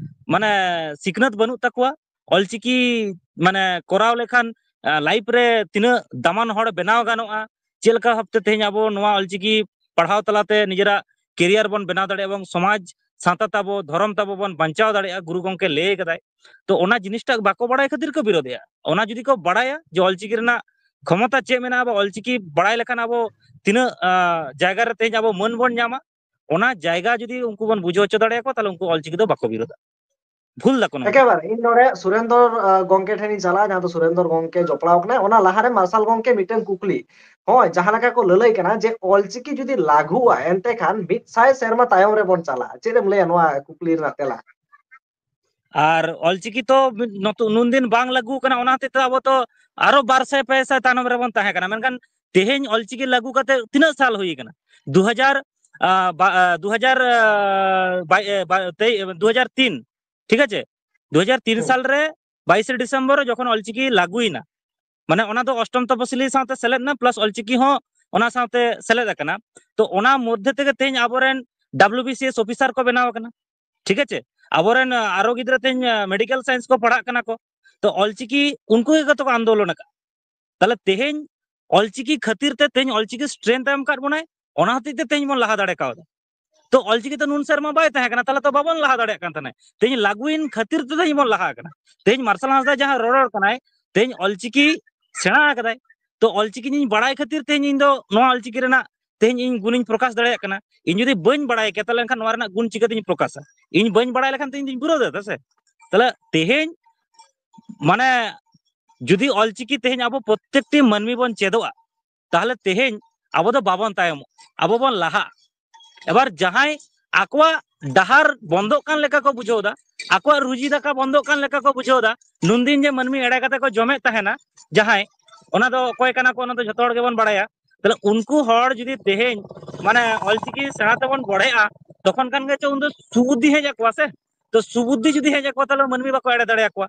ᱢᱟᱱᱮ, ᱥᱤᱠᱷᱱᱟᱹᱛ ᱵᱟᱹᱱᱩᱜ ᱛᱟᱠᱚᱣᱟ᱾ ᱚᱞᱪᱤᱠᱤ, ᱢᱟᱱᱮ, ᱠᱚᱨᱟᱣ ᱞᱮᱠᱷᱟᱱ, ᱟ, ᱞᱟᱭᱤᱯᱷ ᱨᱮ ᱛᱤᱱᱟᱹᱜ ᱫᱟᱢᱟᱱ ᱦᱚᱲ ᱵᱮᱱᱟᱣ ᱜᱟᱱᱚᱜᱼᱟ, ᱪᱮᱫ ᱞᱮᱠᱟ ᱵᱷᱟᱵᱛᱮ ᱛᱮᱦᱮᱧ ᱟᱵᱚ ᱱᱚᱣᱟ ᱚᱞᱪᱤᱠᱤ ᱯᱟᱲᱦᱟᱣ ᱛᱟᱞᱟᱛᱮ ᱱᱤᱡᱮᱨᱟᱜ ᱠᱮᱨᱤᱭᱟᱨ ᱵᱚᱱ ᱵᱮᱱᱟᱣ ᱫᱟᱲᱮᱭᱟᱜᱼᱟ ᱮᱵᱚᱝ ᱥᱚᱢᱟᱡᱽ ᱥᱟᱶᱛᱟ ᱛᱟᱵᱚ, ᱫᱷᱚᱨᱚᱢ ᱛᱟᱵᱚ ᱵᱚᱱ ᱵᱟᱧᱪᱟᱣ ᱫᱟᱲᱮᱭᱟᱜᱼᱟ, ᱜᱩᱨᱩ ᱜᱚᱢᱠᱮ ᱞᱟᱹᱭ ᱠᱟᱫᱟᱭ᱾ ᱛᱚ ᱚᱱᱟ ᱡᱤᱱᱤᱥᱴᱟᱜ ᱵᱟᱠᱚ ᱵᱟᱲᱟᱭ ᱠᱷᱟᱹᱛᱤᱨ ᱠᱚ ᱵᱤᱨᱳᱫᱷᱮᱜᱼᱟ᱾ ᱚᱱᱟ ᱡᱩᱫᱤ ᱠᱚ ᱵᱟᱲᱟᱭᱟ ᱡᱮ ᱚᱞᱪᱤᱠᱤ ᱨᱮᱱᱟᱜ ᱠᱷᱚᱢᱚᱛᱟ ᱪᱮᱫ ᱢᱮᱱᱟᱜᱼᱟ, ᱟᱵᱚ ᱚᱞᱪᱤᱠᱤ ᱵᱟᱲᱟᱭ ᱞᱮᱠᱷᱟᱱ ᱟᱵᱚ ᱛᱤᱱᱟᱹᱜ, ᱟ, ᱡᱟᱭᱜᱟ ᱨᱮ ᱛᱮᱦᱮᱧ ᱟᱵᱚ ᱢᱟᱹᱱ ᱵᱚᱱ ᱧᱟᱢᱟ, ᱚᱱᱟ ᱡᱟᱭᱜᱟ ᱡᱩᱫᱤ ᱩᱱᱠᱩ ᱵᱚᱱ ᱵᱩᱡᱷᱟᱹᱣ ᱦᱚᱪᱚ ᱫᱟᱲᱮᱭᱟᱠᱚᱣᱟ, ᱛᱟᱦᱚᱞᱮ ᱩᱱᱠᱩ ᱚᱞᱪᱤᱠᱤ ᱫᱚ ᱵᱟᱠᱚ ᱵᱤᱨᱳᱫᱷᱟ᱾ ᱵᱷᱩᱞ ᱫᱟᱠᱚ ᱱᱚᱣᱟ ᱫᱚ᱾ ᱮᱠᱮᱵᱟᱨᱮ ᱤᱧ ᱱᱚᱰᱮ ᱥᱩᱨᱮᱱᱫᱚᱨ, ᱟ, ᱜᱚᱝᱠᱮ ᱴᱷᱮᱱ ᱤᱧ ᱪᱟᱞᱟᱜᱼᱟ, ᱡᱟᱦᱟᱸ ᱫᱚ ᱥᱩᱨᱮᱱᱫᱚᱨ ᱜᱚᱝᱠᱮ ᱡᱚᱯᱲᱟᱣ ᱠᱟᱱᱟᱭ᱾ ᱚᱱᱟ ᱞᱟᱦᱟᱨᱮ ᱢᱟᱨᱥᱟᱞ ᱜᱚᱝᱠᱮ ᱢᱤᱫᱴᱮᱱ ᱠᱩᱠᱞᱤ, ᱦᱳᱭ, ᱡᱟᱦᱟᱸ ᱞᱮᱠᱟ ᱠᱚ ᱞᱟᱹᱞᱟᱹᱭ ᱠᱟᱱᱟ ᱡᱮ ᱚᱞᱪᱤᱠᱤ ᱡᱩᱫᱤ ᱞᱟᱹᱜᱩᱜᱼᱟ, ᱮᱱᱛᱮ ᱠᱷᱟᱱ ᱢᱤᱫ ᱥᱟᱭ ᱥᱮᱨᱢᱟ ᱛᱟᱭᱚᱢ ᱨᱮᱵᱚᱱ ᱪᱟᱞᱟᱜᱼᱟ᱾ ᱪᱮᱫ ᱮᱢ ᱞᱟᱹᱭᱟ ᱱᱚᱣᱟ ᱠᱩᱠᱞᱤ ᱨᱮᱱᱟᱜ ᱛᱮᱞᱟ? ᱟᱨ ᱚᱞᱪᱤᱠᱤ ᱛᱚ ᱱᱚᱛᱩ-, ᱱᱩᱱᱫᱤᱱ ᱵᱟᱝ ᱞᱟᱹᱜᱩ ᱠᱟᱱᱟ, ᱚᱱᱟ ᱦᱚᱛᱮᱡ ᱛᱮ ᱟᱵᱚ ᱛᱚ ᱟᱨᱚ ᱵᱟᱨ ᱥᱟᱭ ᱯᱮ ᱥᱟᱭ ᱛᱟᱭᱱᱚᱢ ᱨᱮᱵᱚᱱ ᱛᱟᱦᱮᱸ ᱠᱟᱱᱟ᱾ ᱢᱮᱱᱠᱷᱟᱱ ᱛᱮᱦᱮᱧ ᱚᱞᱪᱤᱠᱤ ᱞᱟᱹᱜᱩ ᱠᱟᱛᱮ ᱛᱤᱱᱟᱹᱜ ᱥᱟᱞ ᱦᱩᱭ ᱠᱟᱱᱟ? ᱫᱩ ᱦᱟᱡᱟᱨ, ᱟ, ᱵᱟ-, ᱟ, ᱫᱩ ᱦᱟᱡᱟᱨ, ᱟ, ᱵᱟᱭ-, ᱮ, ᱵᱟ-, ᱛᱮᱭ-, ᱫᱩ ᱦᱟᱡᱟᱨ ᱛᱤᱱ, ᱴᱷᱤᱠ ᱟᱪᱷᱮ? ᱫᱩ ᱦᱟᱡᱟᱨ ᱛᱤᱱ ᱦᱩᱸ᱾ ᱥᱟᱞ ᱨᱮ ᱵᱟᱭᱤᱥᱮ ᱰᱤᱥᱮᱢᱵᱚᱨ ᱨᱮ ᱡᱚᱠᱷᱚᱱ ᱚᱞᱪᱤᱠᱤ ᱞᱟᱹᱜᱩᱭᱮᱱᱟ, ᱢᱟᱱᱮ ᱚᱱᱟ ᱫᱚ ᱚᱥᱴᱚᱢ ᱛᱚᱯᱚᱥᱤᱞᱤ ᱥᱟᱶᱛᱮ ᱥᱮᱞᱮᱫ ᱮᱱᱟ, ᱯᱞᱟᱥ ᱚᱞᱪᱤᱠᱤ ᱦᱚᱸ ᱚᱱᱟ ᱥᱟᱶᱛᱮ ᱥᱮᱞᱮᱫ ᱟᱠᱟᱱᱟ᱾ ᱛᱚ ᱚᱱᱟ ᱢᱚᱫᱽᱫᱷᱮ ᱛᱮᱜᱮ ᱛᱮᱦᱮᱧ ᱟᱵᱚᱨᱮᱱ W B C S officer ᱠᱚ ᱵᱮᱱᱟᱣ ᱟᱠᱟᱱᱟ, ᱴᱷᱤᱠ ᱟᱪᱷᱮ? ᱟᱵᱚᱨᱮᱱ, ᱟ, ᱟᱨᱚ ᱜᱤᱫᱽᱨᱟᱹ ᱛᱮᱦᱮᱧ, ᱟ, ᱢᱮᱰᱤᱠᱮᱞ ᱥᱟᱭᱮᱱᱥ ᱠᱚ ᱯᱟᱲᱦᱟᱜ ᱠᱟᱱᱟ ᱠᱚ᱾ ᱛᱚ ᱚᱞᱪᱤᱠᱤ ᱩᱱᱠᱩ ᱜᱮ ᱛᱚ ᱠᱚ ᱟᱱᱫᱳᱞᱚᱱ ᱟᱠᱟᱫ᱾ ᱛᱟᱦᱞᱮ ᱛᱮᱦᱮᱧ ᱚᱞᱪᱤᱠᱤ ᱠᱷᱟᱹᱛᱤᱨ ᱛᱮ ᱛᱮᱦᱮᱧ ᱚᱞᱪᱤᱠᱤ ᱥᱴᱨᱮᱱᱛᱷ ᱮ ᱮᱢ ᱟᱠᱟᱫ ᱵᱚᱱᱟᱭ, ᱚᱱᱟ ᱦᱚᱛᱮᱡ ᱛᱮ ᱛᱮᱦᱮᱧ ᱵᱚᱱ ᱞᱟᱦᱟ ᱫᱟᱲᱮ ᱠᱟᱣᱫᱟ᱾ ᱛᱚ ᱚᱞᱪᱤᱠᱤ ᱫᱚ ᱱᱩᱱ ᱥᱮᱨᱢᱟ ᱵᱟᱭ ᱛᱟᱦᱮᱸ ᱠᱟᱱᱟ, ᱛᱟᱦᱞᱮ ᱛᱚ ᱵᱟᱵᱚᱱ ᱞᱟᱦᱟ ᱫᱟᱲᱮᱭᱟᱜ ᱠᱟᱱ ᱛᱟᱦᱮᱱᱟ᱾ ᱛᱮᱦᱮᱧ ᱞᱟᱹᱜᱩᱭᱮᱱ ᱠᱷᱟᱹᱛᱤᱨ ᱛᱮ ᱛᱮᱦᱮᱧ ᱵᱚᱱ ᱞᱟᱦᱟ ᱟᱠᱟᱱᱟ᱾ ᱛᱮᱦᱮᱧ ᱢᱟᱨᱥᱟᱞ ᱦᱟᱸᱥᱫᱟ ᱡᱟᱦᱟᱸ ᱨᱚᱨᱚᱲ ᱠᱟᱱᱟᱭ, ᱛᱮᱦᱮᱧ ᱚᱞᱪᱤᱠᱤ ᱥᱮᱬᱟ ᱟᱠᱟᱫᱟᱭ᱾ ᱛᱚ ᱚᱞᱪᱤᱠᱤ ᱤᱧ ᱵᱟᱲᱟᱭ ᱠᱷᱟᱹᱛᱤᱨ ᱛᱮᱦᱮᱧ ᱤᱧ ᱫᱚ ᱱᱚᱣᱟ ᱚᱞᱪᱤᱠᱤ ᱨᱮᱱᱟᱜ ᱛᱮᱦᱮᱧ ᱤᱧ ᱜᱩᱱᱤᱧ ᱯᱨᱚᱠᱟᱥ ᱫᱟᱲᱮᱭᱟᱜ ᱠᱟᱱᱟ᱾ ᱤᱧ ᱡᱩᱫᱤ ᱵᱟᱹᱧ ᱵᱟᱲᱟᱭ ᱠᱮᱭᱟ, ᱛᱟᱦᱞᱮ ᱮᱱᱠᱷᱟᱱ ᱱᱚᱣᱟ ᱨᱮᱱᱟᱜ ᱜᱩᱱ ᱪᱤᱠᱟᱹᱛᱤᱧ ᱯᱨᱚᱠᱟᱥᱟ? ᱤᱧ ᱵᱟᱹᱧ ᱵᱟᱲᱟᱭ ᱞᱮᱠᱷᱟᱱ ᱛᱮᱦᱮᱧ ᱫᱚᱧ ᱵᱤᱨᱳᱫᱷ ᱮᱫᱟ ᱥᱮ᱾ ᱛᱟᱦᱞᱮ ᱛᱮᱦᱮᱧ, ᱢᱟᱱᱮ, ᱡᱩᱫᱤ ᱚᱞᱪᱤᱠᱤ ᱛᱮᱦᱮᱧ ᱟᱵᱚ ᱯᱨᱚᱛᱮᱠᱴᱤ ᱢᱟᱹᱱᱢᱤ ᱵᱚᱱ ᱪᱮᱫᱚᱜᱼᱟ, ᱛᱟᱦᱞᱮ ᱛᱮᱦᱮᱧ ᱟᱵᱚ ᱫᱚ ᱵᱟᱵᱚᱱ ᱛᱟᱭᱚᱢᱚᱜ, ᱟᱵᱚ ᱵᱚᱱ ᱞᱟᱦᱟᱜ᱾ ᱮᱵᱟᱨ ᱡᱟᱦᱟᱸᱭ ᱟᱠᱚᱣᱟᱜ ᱰᱟᱦᱟᱨ ᱵᱚᱱᱫᱚᱜ ᱠᱟᱱ ᱞᱮᱠᱟ ᱠᱚ ᱵᱩᱡᱷᱟᱹᱣ ᱮᱫᱟ, ᱟᱠᱚᱣᱟᱜ ᱨᱩᱡᱤ ᱫᱟᱠᱟ ᱵᱚᱱᱫᱚᱜ ᱠᱟᱱ ᱞᱮᱠᱟ ᱠᱚ ᱵᱩᱡᱷᱟᱹᱣ ᱮᱫᱟ, ᱱᱩᱱᱫᱤᱱ ᱡᱮ ᱢᱟᱹᱱᱢᱤ ᱮᱲᱮ ᱠᱟᱛᱮ ᱠᱚ ᱡᱚᱢᱮᱫ ᱛᱟᱦᱮᱱᱟ ᱡᱟᱦᱟᱸᱭ, ᱚᱱᱟ ᱫᱚ ᱚᱠᱚᱭ ᱠᱟᱱᱟ ᱠᱚ, ᱚᱱᱟ ᱫᱚ ᱡᱷᱚᱛᱚ ᱦᱚᱲ ᱜᱮᱵᱚᱱ ᱵᱟᱲᱟᱭᱟ᱾ ᱛᱟᱦᱞᱮ ᱩᱱᱠᱩ ᱦᱚᱲ ᱡᱩᱫᱤ ᱛᱮᱦᱮᱧ ᱢᱟᱱᱮ ᱚᱞᱪᱤᱠᱤ ᱥᱮᱬᱟ ᱛᱮᱵᱚᱱ ᱵᱚᱲᱦᱮᱜᱼᱟ, ᱛᱚᱠᱷᱚᱱ ᱠᱷᱟᱱ ᱜᱮ ᱪᱚ ᱩᱱᱫᱚ ᱥᱩᱵᱩᱫᱽᱫᱷᱤ ᱦᱮᱡ ᱟᱠᱚᱣᱟ ᱥᱮ᱾ ᱛᱚ ᱥᱩᱵᱩᱫᱽᱫᱷᱤ ᱡᱩᱫᱤ ᱦᱮᱡ ᱟᱠᱚᱣᱟ, ᱛᱟᱦᱞᱮ ᱢᱟᱹᱱᱢᱤ ᱵᱟᱠᱚ ᱮᱲᱮ ᱫᱟᱲᱮᱭᱟᱠᱚᱣᱟ᱾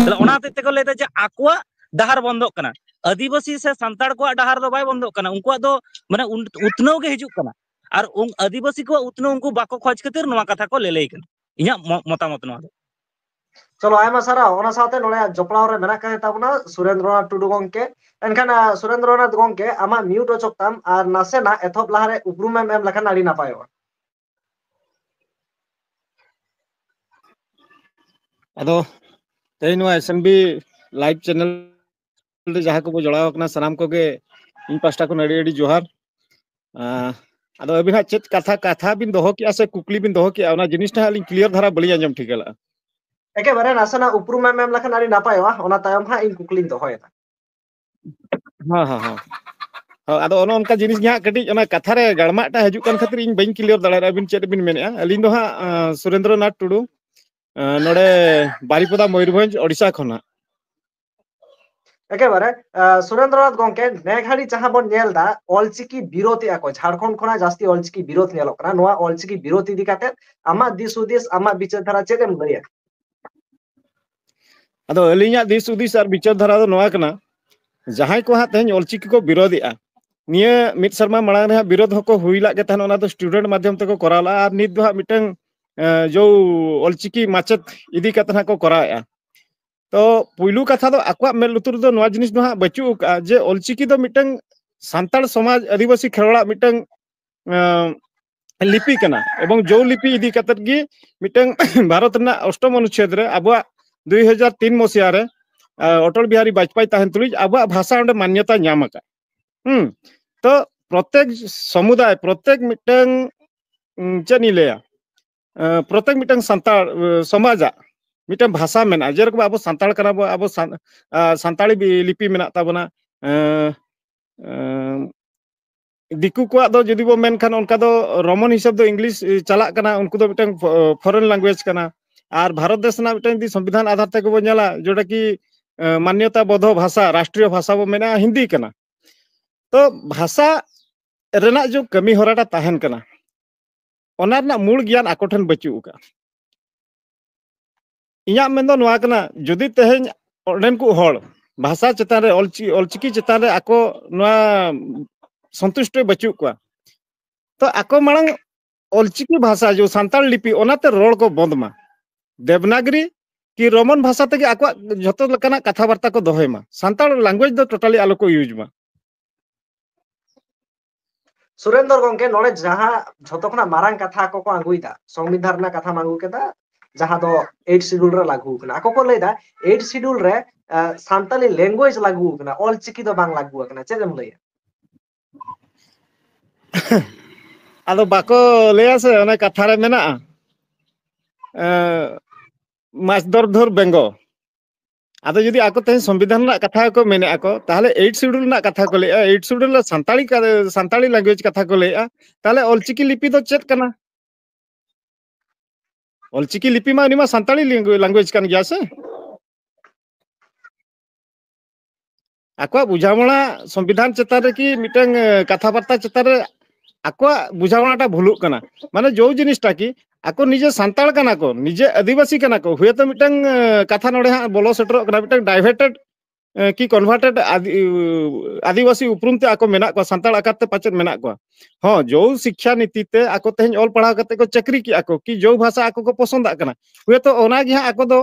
ᱛᱟᱦᱞᱮ ᱚᱱᱟ ᱦᱚᱛᱮᱡ ᱛᱮᱠᱚ ᱞᱟᱹᱭᱫᱟ ᱡᱮ ᱟᱠᱚᱣᱟᱜ ᱰᱟᱦᱟᱨ ᱵᱚᱱᱫᱚᱜ ᱠᱟᱱᱟ᱾ ᱟᱹᱫᱤᱵᱟᱹᱥᱤ ᱥᱮ ᱥᱟᱱᱛᱟᱲ ᱠᱚᱣᱟᱜ ᱰᱟᱦᱟᱨ ᱫᱚ ᱵᱟᱭ ᱵᱚᱱᱫᱚᱜ ᱠᱟᱱᱟ, ᱩᱱᱠᱩᱣᱟᱜ ᱫᱚ ᱢᱟᱱᱮ ᱩᱱ-, ᱩᱛᱱᱟᱹᱣ ᱜᱮ ᱦᱤᱡᱩᱜ ᱠᱟᱱᱟ᱾ ᱟᱨ ᱩᱱ-, ᱟᱹᱫᱤᱵᱟᱹᱥᱤ ᱠᱚᱣᱟᱜ ᱩᱛᱱᱟᱹᱣ ᱩᱱᱠᱩ ᱵᱟᱠᱚ ᱠᱷᱚᱡᱽ ᱠᱷᱟᱹᱛᱤᱨ ᱱᱚᱣᱟ ᱠᱟᱛᱷᱟ ᱠᱚ ᱞᱟᱹᱞᱟᱹᱭ ᱠᱟᱱᱟ᱾ ᱤᱧᱟᱹᱜ ᱢᱚ-, ᱢᱚᱛᱟᱢᱚᱛ ᱱᱚᱣᱟ ᱫᱚ᱾ ᱪᱚᱞᱚ, ᱟᱭᱢᱟ ᱥᱟᱨᱦᱟᱣ᱾ ᱚᱱᱟ ᱥᱟᱶᱛᱮ ᱱᱚᱰᱮ ᱡᱚᱯᱲᱟᱣ ᱨᱮ ᱢᱮᱱᱟᱜ ᱠᱟᱫᱮ ᱛᱟᱵᱚᱱᱟ ᱥᱩᱨᱮᱱᱫᱨᱚᱱᱟᱛᱷ ᱴᱩᱰᱩ ᱜᱚᱢᱠᱮ᱾ ᱮᱱᱠᱷᱟᱱ, ᱟ, ᱥᱩᱨᱮᱱᱫᱨᱚᱱᱟᱛᱷ ᱜᱚᱢᱠᱮ, ᱟᱢᱟᱜ mute ᱚᱪᱚᱜ ᱛᱟᱢ ᱟᱨ ᱱᱟᱥᱮᱱᱟᱜ ᱮᱛᱚᱦᱚᱵ ᱞᱟᱦᱟᱨᱮ ᱩᱯᱨᱩᱢᱮᱢ ᱮᱢ ᱞᱮᱠᱷᱟᱱ ᱟᱹᱰᱤ ᱱᱟᱯᱟᱭᱚᱜᱼᱟ᱾ ᱟᱫᱚ ᱛᱮᱦᱮᱧ ᱱᱚᱣᱟ S N B live channel ᱨᱮ ᱡᱟᱦᱟᱸ ᱠᱚᱵᱚ ᱡᱚᱲᱟᱣ ᱟᱠᱟᱱᱟ, ᱥᱟᱱᱟᱢ ᱠᱚᱜᱮ ᱤᱧ ᱯᱟᱦᱴᱟ ᱠᱷᱚᱱ ᱟᱹᱰᱤ ᱟᱹᱰᱤ ᱡᱚᱦᱟᱨ᱾ ᱟᱸ, ᱟᱫᱚ ᱟᱹᱵᱤᱱ ᱦᱟᱸᱜ ᱪᱮᱫ ᱠᱟᱛᱷᱟ, ᱠᱟᱛᱷᱟ ᱵᱤᱱ ᱫᱚᱦᱚ ᱠᱮᱜᱼᱟ ᱥᱮ ᱠᱩᱠᱞᱤ ᱵᱤᱱ ᱫᱚᱦᱚ ᱠᱮᱜᱼᱟ, ᱚᱱᱟ ᱡᱤᱱᱤᱥᱴᱟ ᱦᱟᱸᱜ ᱟᱹᱞᱤᱧ clear ᱫᱷᱟᱨᱟ ᱵᱟᱹᱞᱤᱧ ᱟᱸᱡᱚᱢ ᱴᱷᱤᱠᱟᱹ ᱞᱮᱜᱼᱟ᱾ ᱮᱠᱮᱵᱟᱨᱮ ᱱᱟᱥᱮᱱᱟᱜ ᱩᱯᱨᱩᱢᱮᱢ ᱮᱢ ᱞᱮᱠᱷᱟᱱ ᱟᱹᱰᱤ ᱱᱟᱯᱟᱭᱚᱜᱼᱟ, ᱚᱱᱟ ᱛᱟᱭᱚᱢ ᱦᱟᱸᱜ ᱤᱧ ᱠᱩᱠᱞᱤᱧ ᱫᱚᱦᱚᱭᱮᱫᱟ᱾ ᱦᱮᱸ, ᱦᱮᱸ, ᱦᱮᱸ᱾ ᱦᱳᱭ, ᱟᱫᱚ ᱚᱱᱮ ᱚᱱᱠᱟ ᱡᱤᱱᱤᱥ ᱜᱮ ᱦᱟᱸᱜ ᱠᱟᱹᱴᱤᱡ ᱚᱱᱟ ᱠᱟᱛᱷᱟ ᱨᱮ ᱜᱟᱲᱢᱟᱜ ᱴᱟᱜ ᱦᱤᱡᱩᱜ ᱠᱟᱱ ᱠᱷᱟᱹᱛᱤᱨ ᱤᱧ ᱵᱟᱹᱧ clear ᱫᱟᱲᱮᱭᱟᱫᱟ ᱟᱹᱵᱤᱱ ᱪᱮᱫ ᱵᱤᱱ ᱢᱮᱱᱮᱫᱼᱟ᱾ ᱟᱹᱞᱤᱧ ᱫᱚ ᱦᱟᱸᱜ, ᱟᱸ, ᱥᱩᱨᱮᱱᱫᱨᱚᱱᱟᱛᱷ ᱴᱩᱰᱩ, ᱟᱸ, ᱱᱚᱰᱮ ᱵᱟᱨᱤᱯᱚᱫᱟ, ᱢᱚᱭᱩᱨᱵᱷᱚᱸᱡᱽ, ᱳᱰᱤᱥᱟ ᱠᱷᱚᱱᱟᱜ᱾ ᱮᱠᱮᱵᱟᱨᱮ, ᱟᱸ, ᱥᱩᱨᱮᱱᱫᱨᱚᱱᱟᱛᱷ ᱜᱚᱢᱠᱮ, ᱱᱮ ᱜᱷᱟᱹᱲᱤ ᱡᱟᱦᱟᱸ ᱵᱚᱱ ᱧᱮᱞ ᱮᱫᱟ, ᱚᱞᱪᱤᱠᱤ ᱵᱤᱨᱳᱫᱷ ᱮᱫᱟ ᱠᱚ, ᱡᱷᱟᱲᱠᱷᱚᱸᱰ ᱠᱷᱚᱱᱟᱜ ᱡᱟᱹᱥᱛᱤ ᱚᱞᱪᱤᱠᱤ ᱵᱤᱨᱳᱫᱷ ᱧᱮᱞᱚᱜ ᱠᱟᱱᱟ᱾ ᱱᱚᱣᱟ ᱚᱞᱪᱤᱠᱤ ᱵᱤᱨᱳᱫᱷ ᱤᱫᱤ ᱠᱟᱛᱮ ᱟᱢᱟᱜ ᱫᱤᱥ ᱦᱩᱫᱤᱥ, ᱟᱢᱟᱜ ᱵᱤᱪᱟᱹᱨ ᱫᱷᱟᱨᱟ ᱪᱮᱫ ᱮᱢ ᱞᱟᱹᱭᱟ? ᱟᱫᱚ ᱟᱹᱞᱤᱧᱟᱜ ᱫᱤᱥ ᱦᱩᱫᱤᱥ ᱟᱨ ᱵᱤᱪᱟᱹᱨ ᱫᱷᱟᱨᱟ ᱫᱚ ᱱᱚᱣᱟ ᱠᱟᱱᱟ, ᱡᱟᱦᱟᱸᱭ ᱠᱚ ᱦᱟᱸᱜ ᱛᱮᱦᱮᱧ ᱚᱞᱪᱤᱠᱤ ᱠᱚ ᱵᱤᱨᱳᱫᱷᱮᱜᱼᱟ, ᱱᱤᱭᱟᱹ ᱢᱤᱫ ᱥᱮᱨᱢᱟ ᱢᱟᱲᱟᱝ ᱨᱮ ᱦᱟᱸᱜ ᱵᱤᱨᱳᱫᱷ ᱦᱚᱸᱠᱚ ᱦᱩᱭ ᱞᱟᱜ ᱜᱮ ᱛᱟᱦᱮᱱ, ᱚᱱᱟ ᱫᱚ student ᱢᱟᱫᱽᱫᱷᱚᱢ ᱛᱮᱠᱚ ᱠᱚᱨᱟᱣ ᱞᱟᱜᱼᱟ᱾ ᱟᱨ ᱱᱤᱛ ᱫᱚ ᱦᱟᱸᱜ ᱢᱤᱫᱴᱟᱝ, ᱮᱸ, ᱡᱚ ᱚᱞᱪᱤᱠᱤ ᱢᱟᱪᱮᱫ ᱤᱫᱤ ᱠᱟᱛᱮ ᱦᱟᱸᱜ ᱠᱚ ᱠᱚᱨᱟᱣᱮᱜᱼᱟ᱾ ᱛᱚ ᱯᱩᱭᱞᱩ ᱠᱟᱛᱷᱟ ᱫᱚ ᱟᱠᱚᱣᱟᱜ ᱢᱮᱫ ᱞᱩᱛᱩᱨ ᱨᱮᱫᱚ ᱱᱚᱣᱟ ᱡᱤᱱᱤᱥ ᱫᱚ ᱦᱟᱸᱜ ᱵᱟᱹᱪᱩᱜ ᱟᱠᱟᱜᱼᱟ ᱡᱮ ᱚᱞᱪᱤᱠᱤ ᱫᱚ ᱢᱤᱫᱴᱟᱝ ᱥᱟᱱᱛᱟᱲ ᱥᱚᱢᱟᱡᱽ, ᱟᱹᱫᱤᱵᱟᱹᱥᱤ ᱠᱷᱮᱨᱣᱟᱲᱟᱜ ᱢᱤᱫᱴᱟᱝ, ᱮᱸ, ᱞᱤᱯᱤ ᱠᱟᱱᱟ᱾ ᱮᱵᱚᱝ ᱡᱚᱣ ᱞᱤᱯᱤ ᱤᱫᱤ ᱠᱟᱛᱮᱫ ᱜᱮ ᱢᱤᱫᱴᱟᱝ ᱵᱷᱟᱨᱚᱛ ᱨᱮᱱᱟᱜ ᱚᱥᱴᱚᱢ ᱚᱱᱩᱪᱷᱮᱫ ᱨᱮ ᱟᱵᱚᱣᱟᱜ ᱫᱩᱭ ᱦᱟᱡᱟᱨ ᱛᱤᱱ ᱢᱚᱥᱤᱦᱟ ᱨᱮ, ᱟᱸ, ᱚᱴᱚᱞ ᱵᱤᱦᱟᱨᱤ ᱵᱟᱡᱽᱯᱮᱭᱤ ᱛᱟᱦᱮᱱ ᱛᱩᱞᱩᱡ ᱟᱵᱚᱣᱟᱜ ᱵᱷᱟᱥᱟ ᱚᱸᱰᱮ ᱢᱟᱱᱭᱚᱛᱟ ᱧᱟᱢ ᱟᱠᱟᱫ᱾ ᱦᱩᱸ, ᱛᱚ ᱯᱨᱚᱛᱮᱠ ᱥᱚᱢᱩᱫᱟᱭ, ᱯᱨᱚᱛᱮᱠ ᱢᱤᱫᱴᱟᱝ, ᱩᱸ, ᱪᱮᱫ ᱤᱧ ᱞᱟᱹᱭᱟ, ᱟᱸ, ᱯᱨᱚᱛᱮᱠ ᱢᱤᱫᱴᱟᱝ ᱥᱟᱱᱛᱟᱲ, ᱟᱸ, ᱥᱚᱢᱟᱡᱟᱜ ᱢᱤᱫᱴᱟᱝ ᱵᱷᱟᱥᱟ ᱢᱮᱱᱟᱜᱼᱟ᱾ ᱡᱮᱨᱚᱠᱚᱢ ᱟᱵᱚ ᱥᱟᱱᱛᱟᱲ ᱠᱟᱱᱟ ᱵᱚ, ᱟᱵᱚ ᱥᱟᱱ-, ᱟᱸ, ᱥᱟᱱᱛᱟᱲᱤ ᱵᱤ-, ᱞᱤᱯᱤ ᱢᱮᱱᱟᱜ ᱛᱟᱵᱚᱱᱟ, ᱟᱸ, ᱟᱸ, ᱫᱤᱠᱩ ᱠᱚᱣᱟᱜ ᱫᱚ ᱡᱩᱫᱤ ᱵᱚ ᱢᱮᱱᱠᱷᱟᱱ, ᱚᱱᱠᱟ ᱫᱚ ᱨᱳᱢᱟᱱ ᱦᱤᱥᱟᱹᱵ ᱫᱚ ᱤᱝᱞᱤᱥ, ᱮ, ᱪᱟᱞᱟᱜ ᱠᱟᱱᱟ, ᱩᱱᱠᱩ ᱫᱚ ᱢᱤᱫᱴᱟᱝ ᱯᱷᱚ-, ᱯᱷᱚᱨᱮᱱ ᱞᱮᱝᱜᱩᱭᱮᱡᱽ ᱠᱟᱱᱟ᱾ ᱟᱨ ᱵᱷᱟᱨᱚᱛ ᱫᱮᱥ ᱨᱮᱱᱟᱜ ᱢᱤᱫᱴᱟᱝ ᱡᱩᱫᱤ ᱥᱚᱝᱵᱤᱫᱷᱟᱱ ᱟᱫᱷᱟᱨ ᱛᱮᱜᱮ ᱵᱚ ᱧᱮᱞᱟ, ᱡᱮᱴᱟ ᱠᱤ, ᱮ, ᱢᱟᱱᱱᱚᱛᱟ ᱵᱚᱫᱷᱚ ᱵᱷᱟᱥᱟ, ᱨᱟᱥᱴᱨᱤᱭᱚ ᱵᱷᱟᱥᱟ ᱵᱚ ᱢᱮᱱᱟ ᱦᱤᱱᱫᱤ ᱠᱟᱱᱟ᱾ ᱛᱚ ᱵᱷᱟᱥᱟ ᱨᱮᱱᱟᱜ ᱡᱮ ᱠᱟᱹᱢᱤ ᱦᱚᱨᱟᱴᱟ ᱛᱟᱦᱮᱱ ᱠᱟᱱᱟ, ᱚᱱᱟ ᱨᱮᱱᱟᱜ ᱢᱩᱞ ᱜᱮᱭᱟᱱ ᱟᱠᱚ ᱴᱷᱮᱱ ᱵᱟᱹᱪᱩᱜ ᱟᱠᱟᱫᱼᱟ᱾ ᱤᱧᱟᱹᱜ ᱢᱮᱱ ᱫᱚ ᱱᱚᱣᱟ ᱠᱟᱱᱟ, ᱡᱩᱫᱤ ᱛᱮᱦᱮᱧ ᱚᱸᱰᱮᱱ ᱠᱚ ᱦᱚᱲ ᱵᱷᱟᱥᱟ ᱪᱮᱛᱟᱱ ᱨᱮ, ᱚᱞᱪᱤ-, ᱚᱞᱪᱤᱠᱤ ᱪᱮᱛᱟᱱ ᱨᱮ ᱟᱠᱚ ᱱᱚᱣᱟ ᱥᱚᱱᱛᱩᱥᱴᱚ ᱵᱟᱹᱪᱩᱜ ᱠᱚᱣᱟ, ᱛᱚ ᱟᱠᱚ ᱢᱟᱲᱟᱝ ᱚᱞᱪᱤᱠᱤ ᱵᱷᱟᱥᱟ, ᱡᱮ ᱥᱟᱱᱛᱟᱲ ᱞᱤᱯᱤ, ᱚᱱᱟᱛᱮ ᱨᱚᱲ ᱠᱚ ᱵᱚᱱᱫ ᱢᱟ᱾ ᱫᱮᱵᱽᱱᱟᱜᱽᱨᱤ ᱠᱤ ᱨᱳᱢᱟᱱ ᱵᱷᱟᱥᱟ ᱛᱮᱜᱮ ᱟᱠᱚᱣᱟᱜ ᱡᱷᱚᱛᱚ ᱞᱮᱠᱟᱱᱟᱜ ᱠᱟᱛᱷᱟ ᱵᱟᱨᱛᱟ ᱠᱚ ᱫᱚᱦᱚᱭ ᱢᱟ, ᱥᱟᱱᱛᱟᱲ ᱞᱮᱝᱜᱩᱭᱮᱡᱽ ᱫᱚ ᱴᱳᱴᱟᱞᱤ ᱟᱞᱚ ᱠᱚ ᱤᱭᱩᱡᱽ ᱢᱟ᱾ ᱥᱩᱨᱮᱱᱫᱚᱨ ᱜᱚᱝᱠᱮ, ᱱᱚᱰᱮ ᱡᱟᱦᱟᱸ ᱡᱷᱚᱛᱚ ᱠᱷᱚᱱᱟᱜ ᱢᱟᱨᱟᱝ ᱠᱟᱛᱷᱟ ᱠᱚᱠᱚ ᱟᱹᱜᱩᱭᱮᱫᱟ, ᱥᱚᱝᱵᱤᱫᱷᱟᱱ ᱨᱮᱱᱟᱜ ᱠᱟᱛᱷᱟᱢ ᱟᱹᱜᱩ ᱠᱮᱫᱟ, ᱡᱟᱦᱟᱸ ᱫᱚ ᱮᱭᱤᱴ ᱥᱤᱰᱩᱞ ᱨᱮ ᱞᱟᱹᱜᱩ ᱠᱟᱱᱟ, ᱟᱠᱚ ᱠᱚ ᱞᱟᱹᱭᱫᱟ ᱮᱭᱤᱴ ᱥᱤᱰᱩᱞ ᱨᱮ, ᱮ, ᱥᱟᱱᱛᱟᱞᱤ ᱞᱮᱝᱜᱩᱭᱮᱡᱽ ᱞᱟᱹᱜᱩ ᱠᱟᱱᱟ, ᱚᱞ ᱪᱤᱠᱤ ᱫᱚ ᱵᱟᱝ ᱞᱟᱹᱜᱩ ᱟᱠᱟᱱᱟ᱾ ᱪᱮᱫ ᱮᱢ ᱞᱟᱹᱭᱟ? ᱟᱫᱚ ᱵᱟᱠᱚ ᱞᱟᱹᱭᱟ ᱥᱮ, ᱚᱱᱮ ᱠᱟᱛᱷᱟ ᱨᱮ ᱢᱮᱱᱟᱜᱼᱟ, ᱮ, ᱢᱟᱪ ᱫᱚᱨ ᱫᱷᱚᱨ ᱵᱮᱝᱜᱚ᱾ ᱟᱫᱚ ᱡᱩᱫᱤ ᱟᱠᱚ ᱛᱮᱦᱮᱧ ᱥᱚᱝᱵᱤᱫᱷᱟᱱ ᱨᱮᱱᱟᱜ ᱠᱟᱛᱷᱟ ᱜᱮᱠᱚ ᱢᱮᱱᱮᱫᱼᱟ ᱠᱚ, ᱛᱟᱦᱚᱞᱮ ᱮᱭᱤᱴ ᱥᱤᱰᱩᱞ ᱨᱮᱱᱟᱜ ᱠᱟᱛᱷᱟ ᱠᱚ ᱞᱟᱹᱭᱮᱫᱼᱟ, ᱮᱭᱤᱴ ᱥᱤᱰᱩᱞ ᱨᱮ ᱥᱟᱱᱛᱟᱲᱤ ᱠᱟ-, ᱥᱟᱱᱛᱟᱲᱤ ᱞᱮᱝᱜᱩᱭᱮᱡᱽ ᱠᱟᱛᱷᱟ ᱠᱚ ᱞᱟᱹᱭᱮᱫᱼᱟ, ᱛᱟᱦᱚᱞᱮ ᱚᱞᱪᱤᱠᱤ ᱞᱤᱯᱤ ᱫᱚ ᱪᱮᱫ ᱠᱟᱱᱟ? ᱚᱞᱪᱤᱠᱤ ᱞᱤᱯᱤ ᱢᱟ ᱩᱱᱤ ᱢᱟ ᱥᱟᱱᱛᱟᱲᱤ ᱞᱮᱝᱜᱩᱭᱮᱡᱽ ᱠᱟᱱ ᱜᱮᱭᱟ ᱥᱮ? ᱟᱠᱚᱣᱟᱜ ᱵᱩᱡᱷᱟᱢᱚᱲᱟ ᱥᱚᱝᱵᱤᱫᱷᱟᱱ ᱪᱮᱛᱟᱱ ᱨᱮ ᱠᱤ ᱢᱤᱫᱴᱟᱝ, ᱮ, ᱠᱟᱛᱷᱟ ᱵᱟᱨᱛᱟ ᱪᱮᱛᱟᱱ ᱨᱮ ᱟᱠᱚᱣᱟᱜ ᱵᱩᱡᱷᱟᱢᱚᱲᱟᱴᱟ ᱵᱷᱩᱞᱩᱜ ᱠᱟᱱᱟ᱾ ᱢᱟᱱᱮ ᱡᱚᱣ ᱡᱤᱱᱤᱥᱴᱟ ᱠᱤ ᱟᱠᱚ ᱱᱤᱡᱮ ᱥᱟᱱᱛᱟᱲ ᱠᱟᱱᱟ ᱠᱚ, ᱱᱤᱡᱮ ᱟᱹᱫᱤᱵᱟᱹᱥᱤ ᱠᱟᱱᱟ ᱠᱚ, ᱦᱩᱭᱛᱳ ᱢᱤᱫᱴᱟᱝ, ᱮ, ᱠᱟᱛᱷᱟ ᱱᱚᱰᱮ ᱦᱟᱸᱜ ᱵᱚᱞᱚ ᱥᱮᱴᱮᱨᱚᱜ ᱠᱟᱱᱟ, ᱢᱤᱫᱴᱟᱝ ᱰᱟᱭᱵᱷᱟᱨᱴᱮᱰ, ᱮ, ᱠᱤ ᱠᱚᱱᱵᱷᱟᱨᱴᱮᱰ ᱟᱫᱤ-, ᱟᱹᱫᱤᱵᱟᱹᱥᱤ ᱩᱯᱨᱩᱢ ᱛᱮ ᱟᱠᱚ ᱢᱮᱱᱟᱜ ᱠᱚᱣᱟ, ᱥᱟᱱᱛᱟᱲ ᱟᱠᱟᱨ ᱛᱮ ᱯᱟᱪᱮᱫ ᱢᱮᱱᱟᱜ ᱠᱚᱣᱟ᱾ ᱦᱚᱸ, ᱡᱚᱣ ᱥᱤᱠᱠᱷᱟ ᱱᱤᱛᱤ ᱛᱮ ᱟᱠᱚ ᱛᱮᱦᱮᱧ ᱚᱞ ᱯᱟᱲᱦᱟᱣ ᱠᱟᱛᱮ ᱠᱚ ᱪᱟᱹᱠᱨᱤ ᱠᱮᱜᱼᱟ ᱠᱚ, ᱠᱤ ᱡᱚᱣ ᱵᱷᱟᱥᱟ ᱟᱠᱚ ᱠᱚ ᱯᱚᱥᱚᱸᱫᱟᱜ ᱠᱟᱱᱟ, ᱦᱩᱭᱛᱳ ᱚᱱᱟ ᱜᱮ ᱦᱟᱸᱜ ᱟᱠᱚ ᱫᱚ,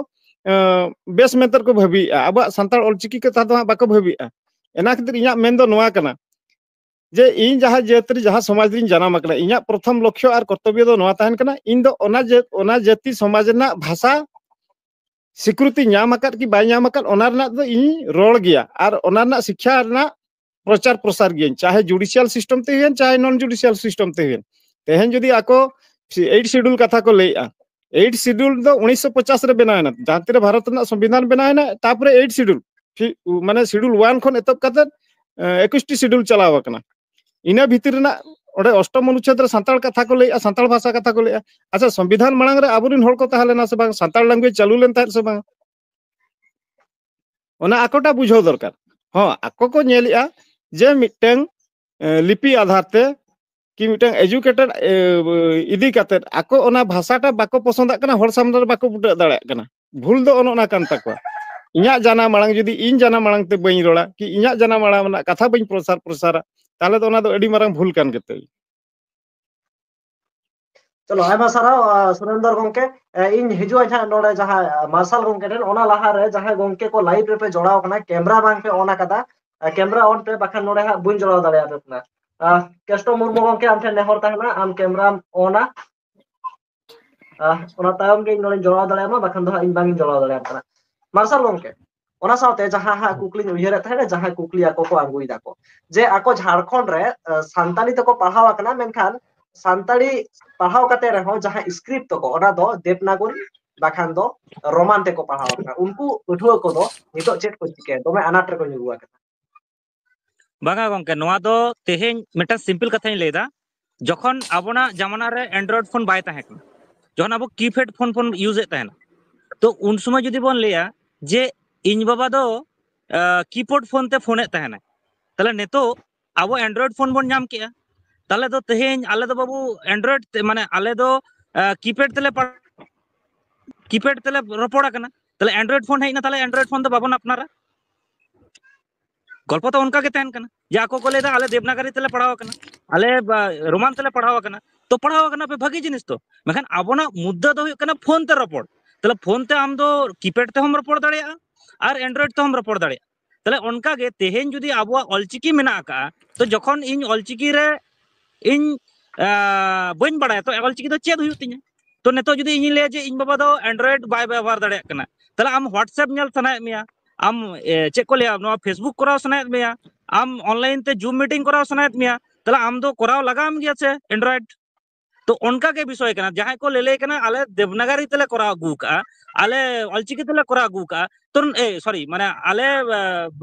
ᱮ, ᱵᱮᱥ ᱢᱮᱱᱛᱮ ᱠᱚ ᱵᱷᱟᱹᱵᱤᱭᱮᱜᱼᱟ, ᱟᱵᱚᱣᱟᱜ ᱥᱟᱱᱛᱟᱲ ᱚᱞᱪᱤᱠᱤ ᱠᱟᱛᱷᱟ ᱫᱚ ᱦᱟᱸᱜ ᱵᱟᱠᱚ ᱵᱷᱟᱹᱵᱤᱭᱮᱜᱼᱟ᱾ ᱚᱱᱟ ᱠᱷᱟᱹᱛᱤᱨ ᱤᱧᱟᱹᱜ ᱢᱮᱱ ᱫᱚ ᱱᱚᱣᱟ ᱠᱟᱱᱟ ᱡᱮ ᱤᱧ ᱡᱟᱦᱟᱸ ᱡᱟᱹᱛ ᱨᱮ, ᱡᱟᱦᱟᱸ ᱥᱚᱢᱟᱡᱽ ᱨᱤᱧ ᱡᱟᱱᱟᱢ ᱟᱠᱟᱱᱟ, ᱤᱧᱟᱹᱜ ᱯᱨᱚᱛᱷᱚᱢ ᱞᱚᱠᱠᱷᱚ ᱟᱨ ᱠᱚᱨᱛᱚᱵᱵᱚ ᱫᱚ ᱱᱚᱣᱟ ᱛᱟᱦᱮᱱ ᱠᱟᱱᱟ, ᱤᱧ ᱫᱚ ᱚᱱᱟ ᱡᱟᱹᱛ, ᱚᱱᱟ ᱡᱟᱹᱛᱤ ᱥᱚᱢᱟᱡᱽ ᱨᱮᱱᱟᱜ ᱵᱷᱟᱥᱟ ᱥᱤᱠᱨᱤᱛᱤ ᱧᱟᱢ ᱟᱠᱟᱫ ᱠᱤ ᱵᱟᱭ ᱧᱟᱢ ᱟᱠᱟᱫ, ᱚᱱᱟ ᱨᱮᱱᱟᱜ ᱫᱚ ᱤᱧ ᱨᱚᱲ ᱜᱮᱭᱟ ᱟᱨ ᱚᱱᱟ ᱨᱮᱱᱟᱜ ᱥᱤᱠᱠᱷᱟ ᱨᱮᱱᱟᱜ ᱯᱨᱚᱪᱟᱨ ᱯᱨᱚᱥᱟᱨ ᱜᱮᱭᱟᱹᱧ, ᱪᱟᱦᱮ ᱡᱩᱰᱤᱥᱤᱭᱟᱞ ᱥᱤᱥᱴᱮᱢ ᱛᱮ ᱦᱩᱭᱮᱱ, ᱪᱟᱦᱮ ᱱᱚᱱ ᱡᱩᱰᱤᱥᱤᱭᱟᱞ ᱥᱤᱥᱴᱮᱢ ᱛᱮ ᱦᱩᱭᱮᱱ᱾ ᱛᱮᱦᱮᱧ ᱡᱩᱫᱤ ᱟᱠᱚ ᱮᱭᱤᱴ ᱥᱤᱰᱩᱞ ᱠᱟᱛᱷᱟ ᱠᱚ ᱞᱟᱹᱭᱮᱜᱼᱟ, ᱮᱭᱤᱴ ᱥᱤᱰᱩᱞ ᱫᱚ ᱩᱱᱤᱥᱥᱚ ᱯᱚᱪᱟᱥ ᱨᱮ ᱵᱮᱱᱟᱣ ᱮᱱᱟ, ᱡᱟᱦᱟᱸ ᱛᱤᱨᱮ ᱵᱷᱟᱨᱚᱛ ᱨᱮᱱᱟᱜ ᱥᱚᱝᱵᱤᱫᱷᱟᱱ ᱵᱮᱱᱟᱣ ᱮᱱᱟ, ᱛᱟᱨᱯᱚᱨᱮ ᱮᱭᱤᱴ ᱥᱤᱰᱩᱞ, ᱯᱷᱤ-, ᱢᱟᱱᱮ ᱥᱤᱰᱩᱞ ᱚᱣᱟᱱ ᱠᱷᱚᱱ ᱮᱛᱚᱦᱚᱵ ᱠᱟᱛᱮ, ᱮ, ᱮᱠᱩᱥᱴᱤ ᱥᱤᱰᱩᱞ ᱪᱟᱞᱟᱣ ᱟᱠᱟᱱᱟ᱾ ᱤᱱᱟᱹ ᱵᱷᱤᱛᱤᱨ ᱨᱮᱱᱟᱜ ᱚᱸᱰᱮ ᱚᱥᱴᱚᱢ ᱚᱱᱩᱪᱷᱮᱫ ᱨᱮ ᱥᱟᱱᱛᱟᱲ ᱠᱟᱛᱷᱟ ᱠᱚ ᱞᱟᱹᱭᱮᱜᱼᱟ, ᱥᱟᱱᱛᱟᱲ ᱵᱷᱟᱥᱟ ᱠᱟᱛᱷᱟ ᱠᱚ ᱞᱟᱹᱭᱮᱜᱼᱟ᱾ ᱟᱪᱪᱷᱟ, ᱥᱚᱝᱵᱤᱫᱷᱟᱱ ᱢᱟᱲᱟᱝ ᱨᱮ ᱟᱵᱚᱨᱮᱱ ᱦᱚᱲ ᱠᱚ ᱛᱟᱦᱮᱸ ᱞᱮᱱᱟ ᱥᱮ ᱵᱟᱝ? ᱥᱟᱱᱛᱟᱲ language ᱪᱟᱹᱞᱩ ᱞᱮᱱ ᱛᱟᱦᱮᱸᱫ ᱥᱮ ᱵᱟᱝ? ᱚᱱᱟ ᱟᱠᱚᱴᱟ ᱵᱩᱡᱷᱟᱹᱣ ᱫᱚᱨᱠᱟᱨ᱾ ᱦᱚᱸ, ᱟᱠᱚ ᱠᱚ ᱧᱮᱞᱮᱜᱼᱟ ᱡᱮ ᱢᱤᱫᱴᱟᱝ, ᱮ, ᱞᱤᱯᱤ ᱟᱫᱷᱟᱨ ᱛᱮ ᱠᱤ ᱢᱤᱫᱴᱟᱝ educated, ᱮ, ᱤᱫᱤ ᱠᱟᱛᱮᱫ ᱟᱠᱚ ᱚᱱᱟ ᱵᱷᱟᱥᱟᱴᱟ ᱵᱟᱠᱚ ᱯᱚᱥᱚᱸᱫᱟᱜ ᱠᱟᱱᱟ, ᱦᱚᱲ ᱥᱟᱢᱟᱝ ᱨᱮ ᱵᱟᱠᱚ ᱯᱷᱩᱴᱟᱹᱜ ᱫᱟᱲᱮᱭᱟᱜ ᱠᱟᱱᱟ᱾ ᱵᱷᱩᱞ ᱫᱚ ᱚᱱᱮ ᱚᱱᱟ ᱠᱟᱱ ᱛᱟᱠᱚᱣᱟ᱾ ᱤᱧᱟᱹᱜ ᱡᱟᱱᱟᱢ ᱟᱲᱟᱝ ᱡᱩᱫᱤ ᱤᱧ ᱡᱟᱱᱟᱢ ᱟᱲᱟᱝ ᱛᱮ ᱵᱟᱹᱧ ᱨᱚᱲᱟ, ᱠᱤ ᱤᱧᱟᱹᱜ ᱡᱟᱱᱟᱢ ᱟᱲᱟᱝ ᱨᱮᱱᱟᱜ ᱠᱟᱛᱷᱟ ᱵᱟᱹᱧ ᱯᱨᱚᱥᱟᱨ ᱯᱨᱚᱥᱟᱨᱟ, ᱛᱟᱦᱚᱞᱮ ᱫᱚ ᱚᱱᱟ ᱫᱚ ᱟᱹᱰᱤ ᱢᱟᱨᱟᱝ ᱵᱷᱩᱞ ᱠᱟᱱ ᱜᱮᱛᱟᱹᱧ᱾ ᱪᱚᱞᱚ, ᱟᱭᱢᱟ ᱥᱟᱨᱦᱟᱣ, ᱟ, ᱥᱩᱨᱮᱱᱫᱚᱨ ᱜᱚᱝᱠᱮ᱾ ᱮ, ᱤᱧ ᱦᱤᱡᱩᱜᱼᱟ ᱦᱟᱸᱜ ᱱᱚᱰᱮ ᱡᱟᱦᱟᱸ, ᱟ, ᱢᱟᱨᱥᱟᱞ ᱜᱚᱝᱠᱮ ᱴᱷᱮᱱ᱾ ᱚᱱᱟ ᱞᱟᱦᱟᱨᱮ ᱡᱟᱦᱟᱸᱭ ᱜᱚᱝᱠᱮ ᱠᱚ live ᱨᱮᱯᱮ ᱡᱚᱲᱟᱣ ᱠᱟᱱᱟ, camera ᱵᱟᱝ ᱯᱮ on ᱟᱠᱟᱫᱟ, ᱟ, camera on ᱯᱮ, ᱵᱟᱠᱷᱟᱱ ᱱᱚᱰᱮ ᱦᱟᱸᱜ ᱵᱟᱹᱧ ᱡᱚᱲᱟᱣ ᱫᱟᱲᱮᱭᱟᱯᱮ ᱠᱟᱱᱟ᱾ ᱟ, ᱠᱮᱥᱴᱚ ᱢᱩᱨᱢᱩ ᱜᱚᱝᱠᱮ, ᱟᱢ ᱴᱷᱮᱱ ᱱᱮᱦᱚᱨ ᱛᱟᱦᱮᱱᱟ, ᱟᱢ cameraᱢ ᱚᱱᱟ᱾ ᱟ, ᱚᱱᱟ ᱛᱟᱭᱚᱢ ᱜᱮ ᱤᱧ ᱱᱚᱰᱮᱧ ᱡᱚᱲᱟᱣ ᱫᱟᱲᱮᱭᱟᱢᱟ, ᱵᱟᱠᱷᱟᱱ ᱫᱚ ᱦᱟᱸᱜ ᱤᱧ ᱵᱟᱝ ᱤᱧ ᱡᱚᱲᱟᱣ ᱫᱟᱲᱮᱭᱟᱢ ᱠᱟᱱᱟ᱾ ᱢᱟᱨᱥᱟᱞ ᱜᱚᱝᱠᱮ, ᱚᱱᱟ ᱥᱟᱶᱛᱮ ᱡᱟᱦᱟᱸ ᱦᱟᱸᱜ ᱠᱩᱠᱞᱤᱧ ᱩᱭᱦᱟᱹᱨᱮᱫ ᱛᱟᱦᱮᱸᱱᱟ, ᱡᱟᱦᱟᱸᱭ ᱠᱩᱠᱞᱤ ᱟᱠᱚ ᱠᱚ ᱟᱹᱜᱩᱭ ᱫᱟᱠᱚ, ᱡᱮ ᱟᱠᱚ ᱡᱷᱟᱲᱠᱷᱚᱸᱰ ᱨᱮ, ᱟ, ᱥᱟᱱᱛᱟᱲᱤ ᱛᱮᱠᱚ ᱯᱟᱲᱦᱟᱣ ᱟᱠᱟᱱᱟ, ᱢᱮᱱᱠᱷᱟᱱ ᱥᱟᱱᱛᱟᱲᱤ ᱯᱟᱲᱦᱟᱣ ᱠᱟᱛᱮ ᱨᱮᱦᱚᱸ ᱡᱟᱦᱟᱸ script ᱛᱟᱠᱚ, ᱚᱱᱟ ᱫᱚ ᱫᱮᱵᱽᱱᱟᱜᱚᱨᱤ ᱵᱟᱠᱷᱟᱱ ᱫᱚ ᱨᱳᱢᱟᱱ ᱛᱮᱠᱚ ᱯᱟᱲᱦᱟᱣ ᱟᱠᱟᱱᱟ᱾ ᱩᱱᱠᱩ ᱯᱟᱹᱴᱷᱩᱣᱟᱹ ᱠᱚᱫᱚ ᱱᱤᱛᱚᱜ ᱪᱮᱫ ᱠᱚ ᱪᱤᱠᱟᱹᱭᱟ? ᱫᱚᱢᱮ ᱟᱱᱟᱴ ᱨᱮᱠᱚ ᱧᱩᱨᱩ ᱟᱠᱟᱱᱟ᱾ ᱵᱟᱝᱟ ᱜᱚᱝᱠᱮ, ᱱᱚᱣᱟ ᱫᱚ ᱛᱮᱦᱮᱧ ᱢᱤᱫᱴᱟᱝ simple ᱠᱟᱛᱷᱟᱧ ᱞᱟᱹᱭᱫᱟ᱾ ᱡᱚᱠᱷᱚᱱ ᱟᱵᱚᱱᱟᱜ ᱡᱟᱢᱟᱱᱟ ᱨᱮ Android phone ᱵᱟᱭ ᱛᱟᱦᱮᱸ ᱠᱟᱱᱟ, ᱡᱚᱠᱷᱚᱱ ᱟᱵᱚ keypad phone ᱵᱚᱱ use ᱮᱫ ᱛᱟᱦᱮᱱᱟ, ᱛᱚ ᱩᱱ ᱥᱚᱢᱚᱭ ᱡᱩᱫᱤ ᱵᱚᱱ ᱞᱟᱹᱭᱟ ᱡᱮ ᱤᱧ ᱵᱟᱵᱟ ᱫᱚ, ᱟ, keyboard phone ᱛᱮ ᱯᱷᱳᱱᱮᱫ ᱛᱟᱦᱮᱱᱟᱭ, ᱛᱟᱦᱞᱮ ᱱᱤᱛᱚᱜ ᱟᱵᱚ Android phone ᱵᱚᱱ ᱧᱟᱢ ᱠᱮᱜᱼᱟ, ᱛᱟᱦᱞᱮ ᱫᱚ ᱛᱮᱦᱮᱧ ᱟᱞᱮ ᱫᱚ ᱵᱟᱹᱵᱩ Android ᱛᱮ, ᱢᱟᱱᱮ ᱟᱞᱮ ᱫᱚ, ᱟ, keypad ᱛᱮᱞᱮ ᱯᱟᱲ-, keypad ᱛᱮᱞᱮ ᱨᱚᱯᱚᱲ ᱟᱠᱟᱱᱟ, ᱛᱟᱦᱞᱮ Android phone ᱦᱮᱡ ᱮᱱᱟ, ᱛᱟᱦᱞᱮ Android phone ᱫᱚ ᱵᱟᱵᱚᱱ ᱟᱯᱱᱟᱨᱟ᱾ ᱜᱚᱞᱯᱚ ᱫᱚ ᱚᱱᱠᱟ ᱜᱮ ᱛᱟᱦᱮᱱ ᱠᱟᱱᱟ ᱡᱮ ᱟᱠᱚ ᱠᱚ ᱞᱟᱹᱭᱫᱟ, "ᱟᱞᱮ ᱫᱮᱵᱽᱱᱟᱜᱟᱨᱤ ᱛᱮᱞᱮ ᱯᱟᱲᱦᱟᱣ ᱟᱠᱟᱱᱟ, ᱟᱞᱮ, ᱵᱟ, ᱨᱳᱢᱟᱱ ᱛᱮᱞᱮ ᱯᱟᱲᱦᱟᱣ ᱟᱠᱟᱱᱟ", ᱛᱚ ᱯᱟᱲᱦᱟᱣ ᱟᱠᱟᱱᱟ ᱯᱮ, ᱵᱷᱟᱹᱜᱤ ᱡᱤᱱᱤᱥ ᱛᱚ, ᱢᱮᱱᱠᱷᱟᱱ ᱟᱵᱚᱱᱟᱜ ᱢᱩᱫᱽᱫᱟ ᱫᱚ ᱦᱩᱭᱩᱜ ᱠᱟᱱᱟ ᱯᱷᱳᱱ ᱛᱮ ᱨᱚᱯᱚᱲ᱾ ᱛᱟᱦᱞᱮ ᱯᱷᱳᱱ ᱛᱮ ᱟᱢ ᱫᱚ keypad ᱛᱮᱦᱚᱸᱢ ᱨᱚᱯᱚᱲ ᱫᱟᱲᱮᱭᱟᱜᱼᱟ ᱟᱨ Android ᱛᱮᱦᱚᱸᱢ ᱨᱚᱯᱚᱲ ᱫᱟᱲᱮᱭᱟᱜᱼᱟ᱾ ᱛᱟᱦᱞᱮ ᱚᱱᱠᱟ ᱜᱮ ᱛᱮᱦᱮᱧ ᱡᱩᱫᱤ ᱟᱵᱚᱣᱟᱜ ᱚᱞᱪᱤᱠᱤ ᱢᱮᱱᱟᱜ ᱟᱠᱟᱜᱼᱟ, ᱛᱚ ᱡᱚᱠᱷᱚᱱ ᱤᱧ ᱚᱞᱪᱤᱠᱤ ᱨᱮ ᱤᱧ, ᱟ, ᱵᱟᱹᱧ ᱵᱟᱲᱟᱭᱟ, ᱛᱚ ᱚᱞᱪᱤᱠᱤ ᱫᱚ ᱪᱮᱫ ᱦᱩᱭᱩᱜ ᱛᱤᱧᱟ? ᱛᱚ ᱱᱤᱛᱚᱜ ᱡᱩᱫᱤ ᱤᱧᱤᱧ ᱞᱟᱹᱭᱟ ᱡᱮ ᱤᱧ ᱵᱟᱵᱟ ᱫᱚ Android ᱵᱟᱭ ᱵᱮᱵᱚᱦᱟᱨ ᱫᱟᱲᱮᱭᱟᱜ ᱠᱟᱱᱟ, ᱛᱟᱦᱞᱮ ᱟᱢ WhatsApp ᱧᱮᱞ ᱥᱟᱱᱟᱭᱮᱫ ᱢᱮᱭᱟ, ᱟᱢ, ᱮ, ᱪᱮᱫ ᱠᱚ ᱞᱟᱹᱭᱟ, ᱱᱚᱣᱟ Facebook ᱠᱚᱨᱟᱣ ᱥᱟᱱᱟᱭᱮᱫ ᱢᱮᱭᱟ, ᱟᱢ online ᱛᱮ Zoom meeting ᱠᱚᱨᱟᱣ ᱥᱟᱱᱟᱭᱮᱫ ᱢᱮᱭᱟ, ᱛᱟᱦᱞᱮ ᱟᱢ ᱫᱚ ᱠᱚᱨᱟᱣ ᱞᱟᱜᱟᱣᱟᱢ ᱜᱮᱭᱟ ᱥᱮ Android? ᱛᱚ ᱚᱱᱠᱟ ᱜᱮ ᱵᱤᱥᱚᱭ ᱠᱟᱱᱟ᱾ ᱡᱟᱦᱟᱸᱭ ᱠᱚ ᱞᱟᱹᱞᱟᱹᱭ ᱠᱟᱱᱟ, "ᱟᱞᱮ ᱫᱮᱵᱽᱱᱟᱜᱟᱨᱤ ᱛᱮᱞᱮ ᱠᱚᱨᱟᱣ ᱟᱹᱜᱩ ᱠᱟᱜᱼᱟ, ᱟᱞᱮ ᱚᱞᱪᱤᱠᱤ ᱛᱮᱞᱮ ᱠᱚᱨᱟᱣ ᱟᱹᱜᱩ ᱠᱟᱜᱼᱟ", ᱛᱚ, ᱮ, sorry, ᱢᱟᱱᱮ ᱟᱞᱮ, ᱮ,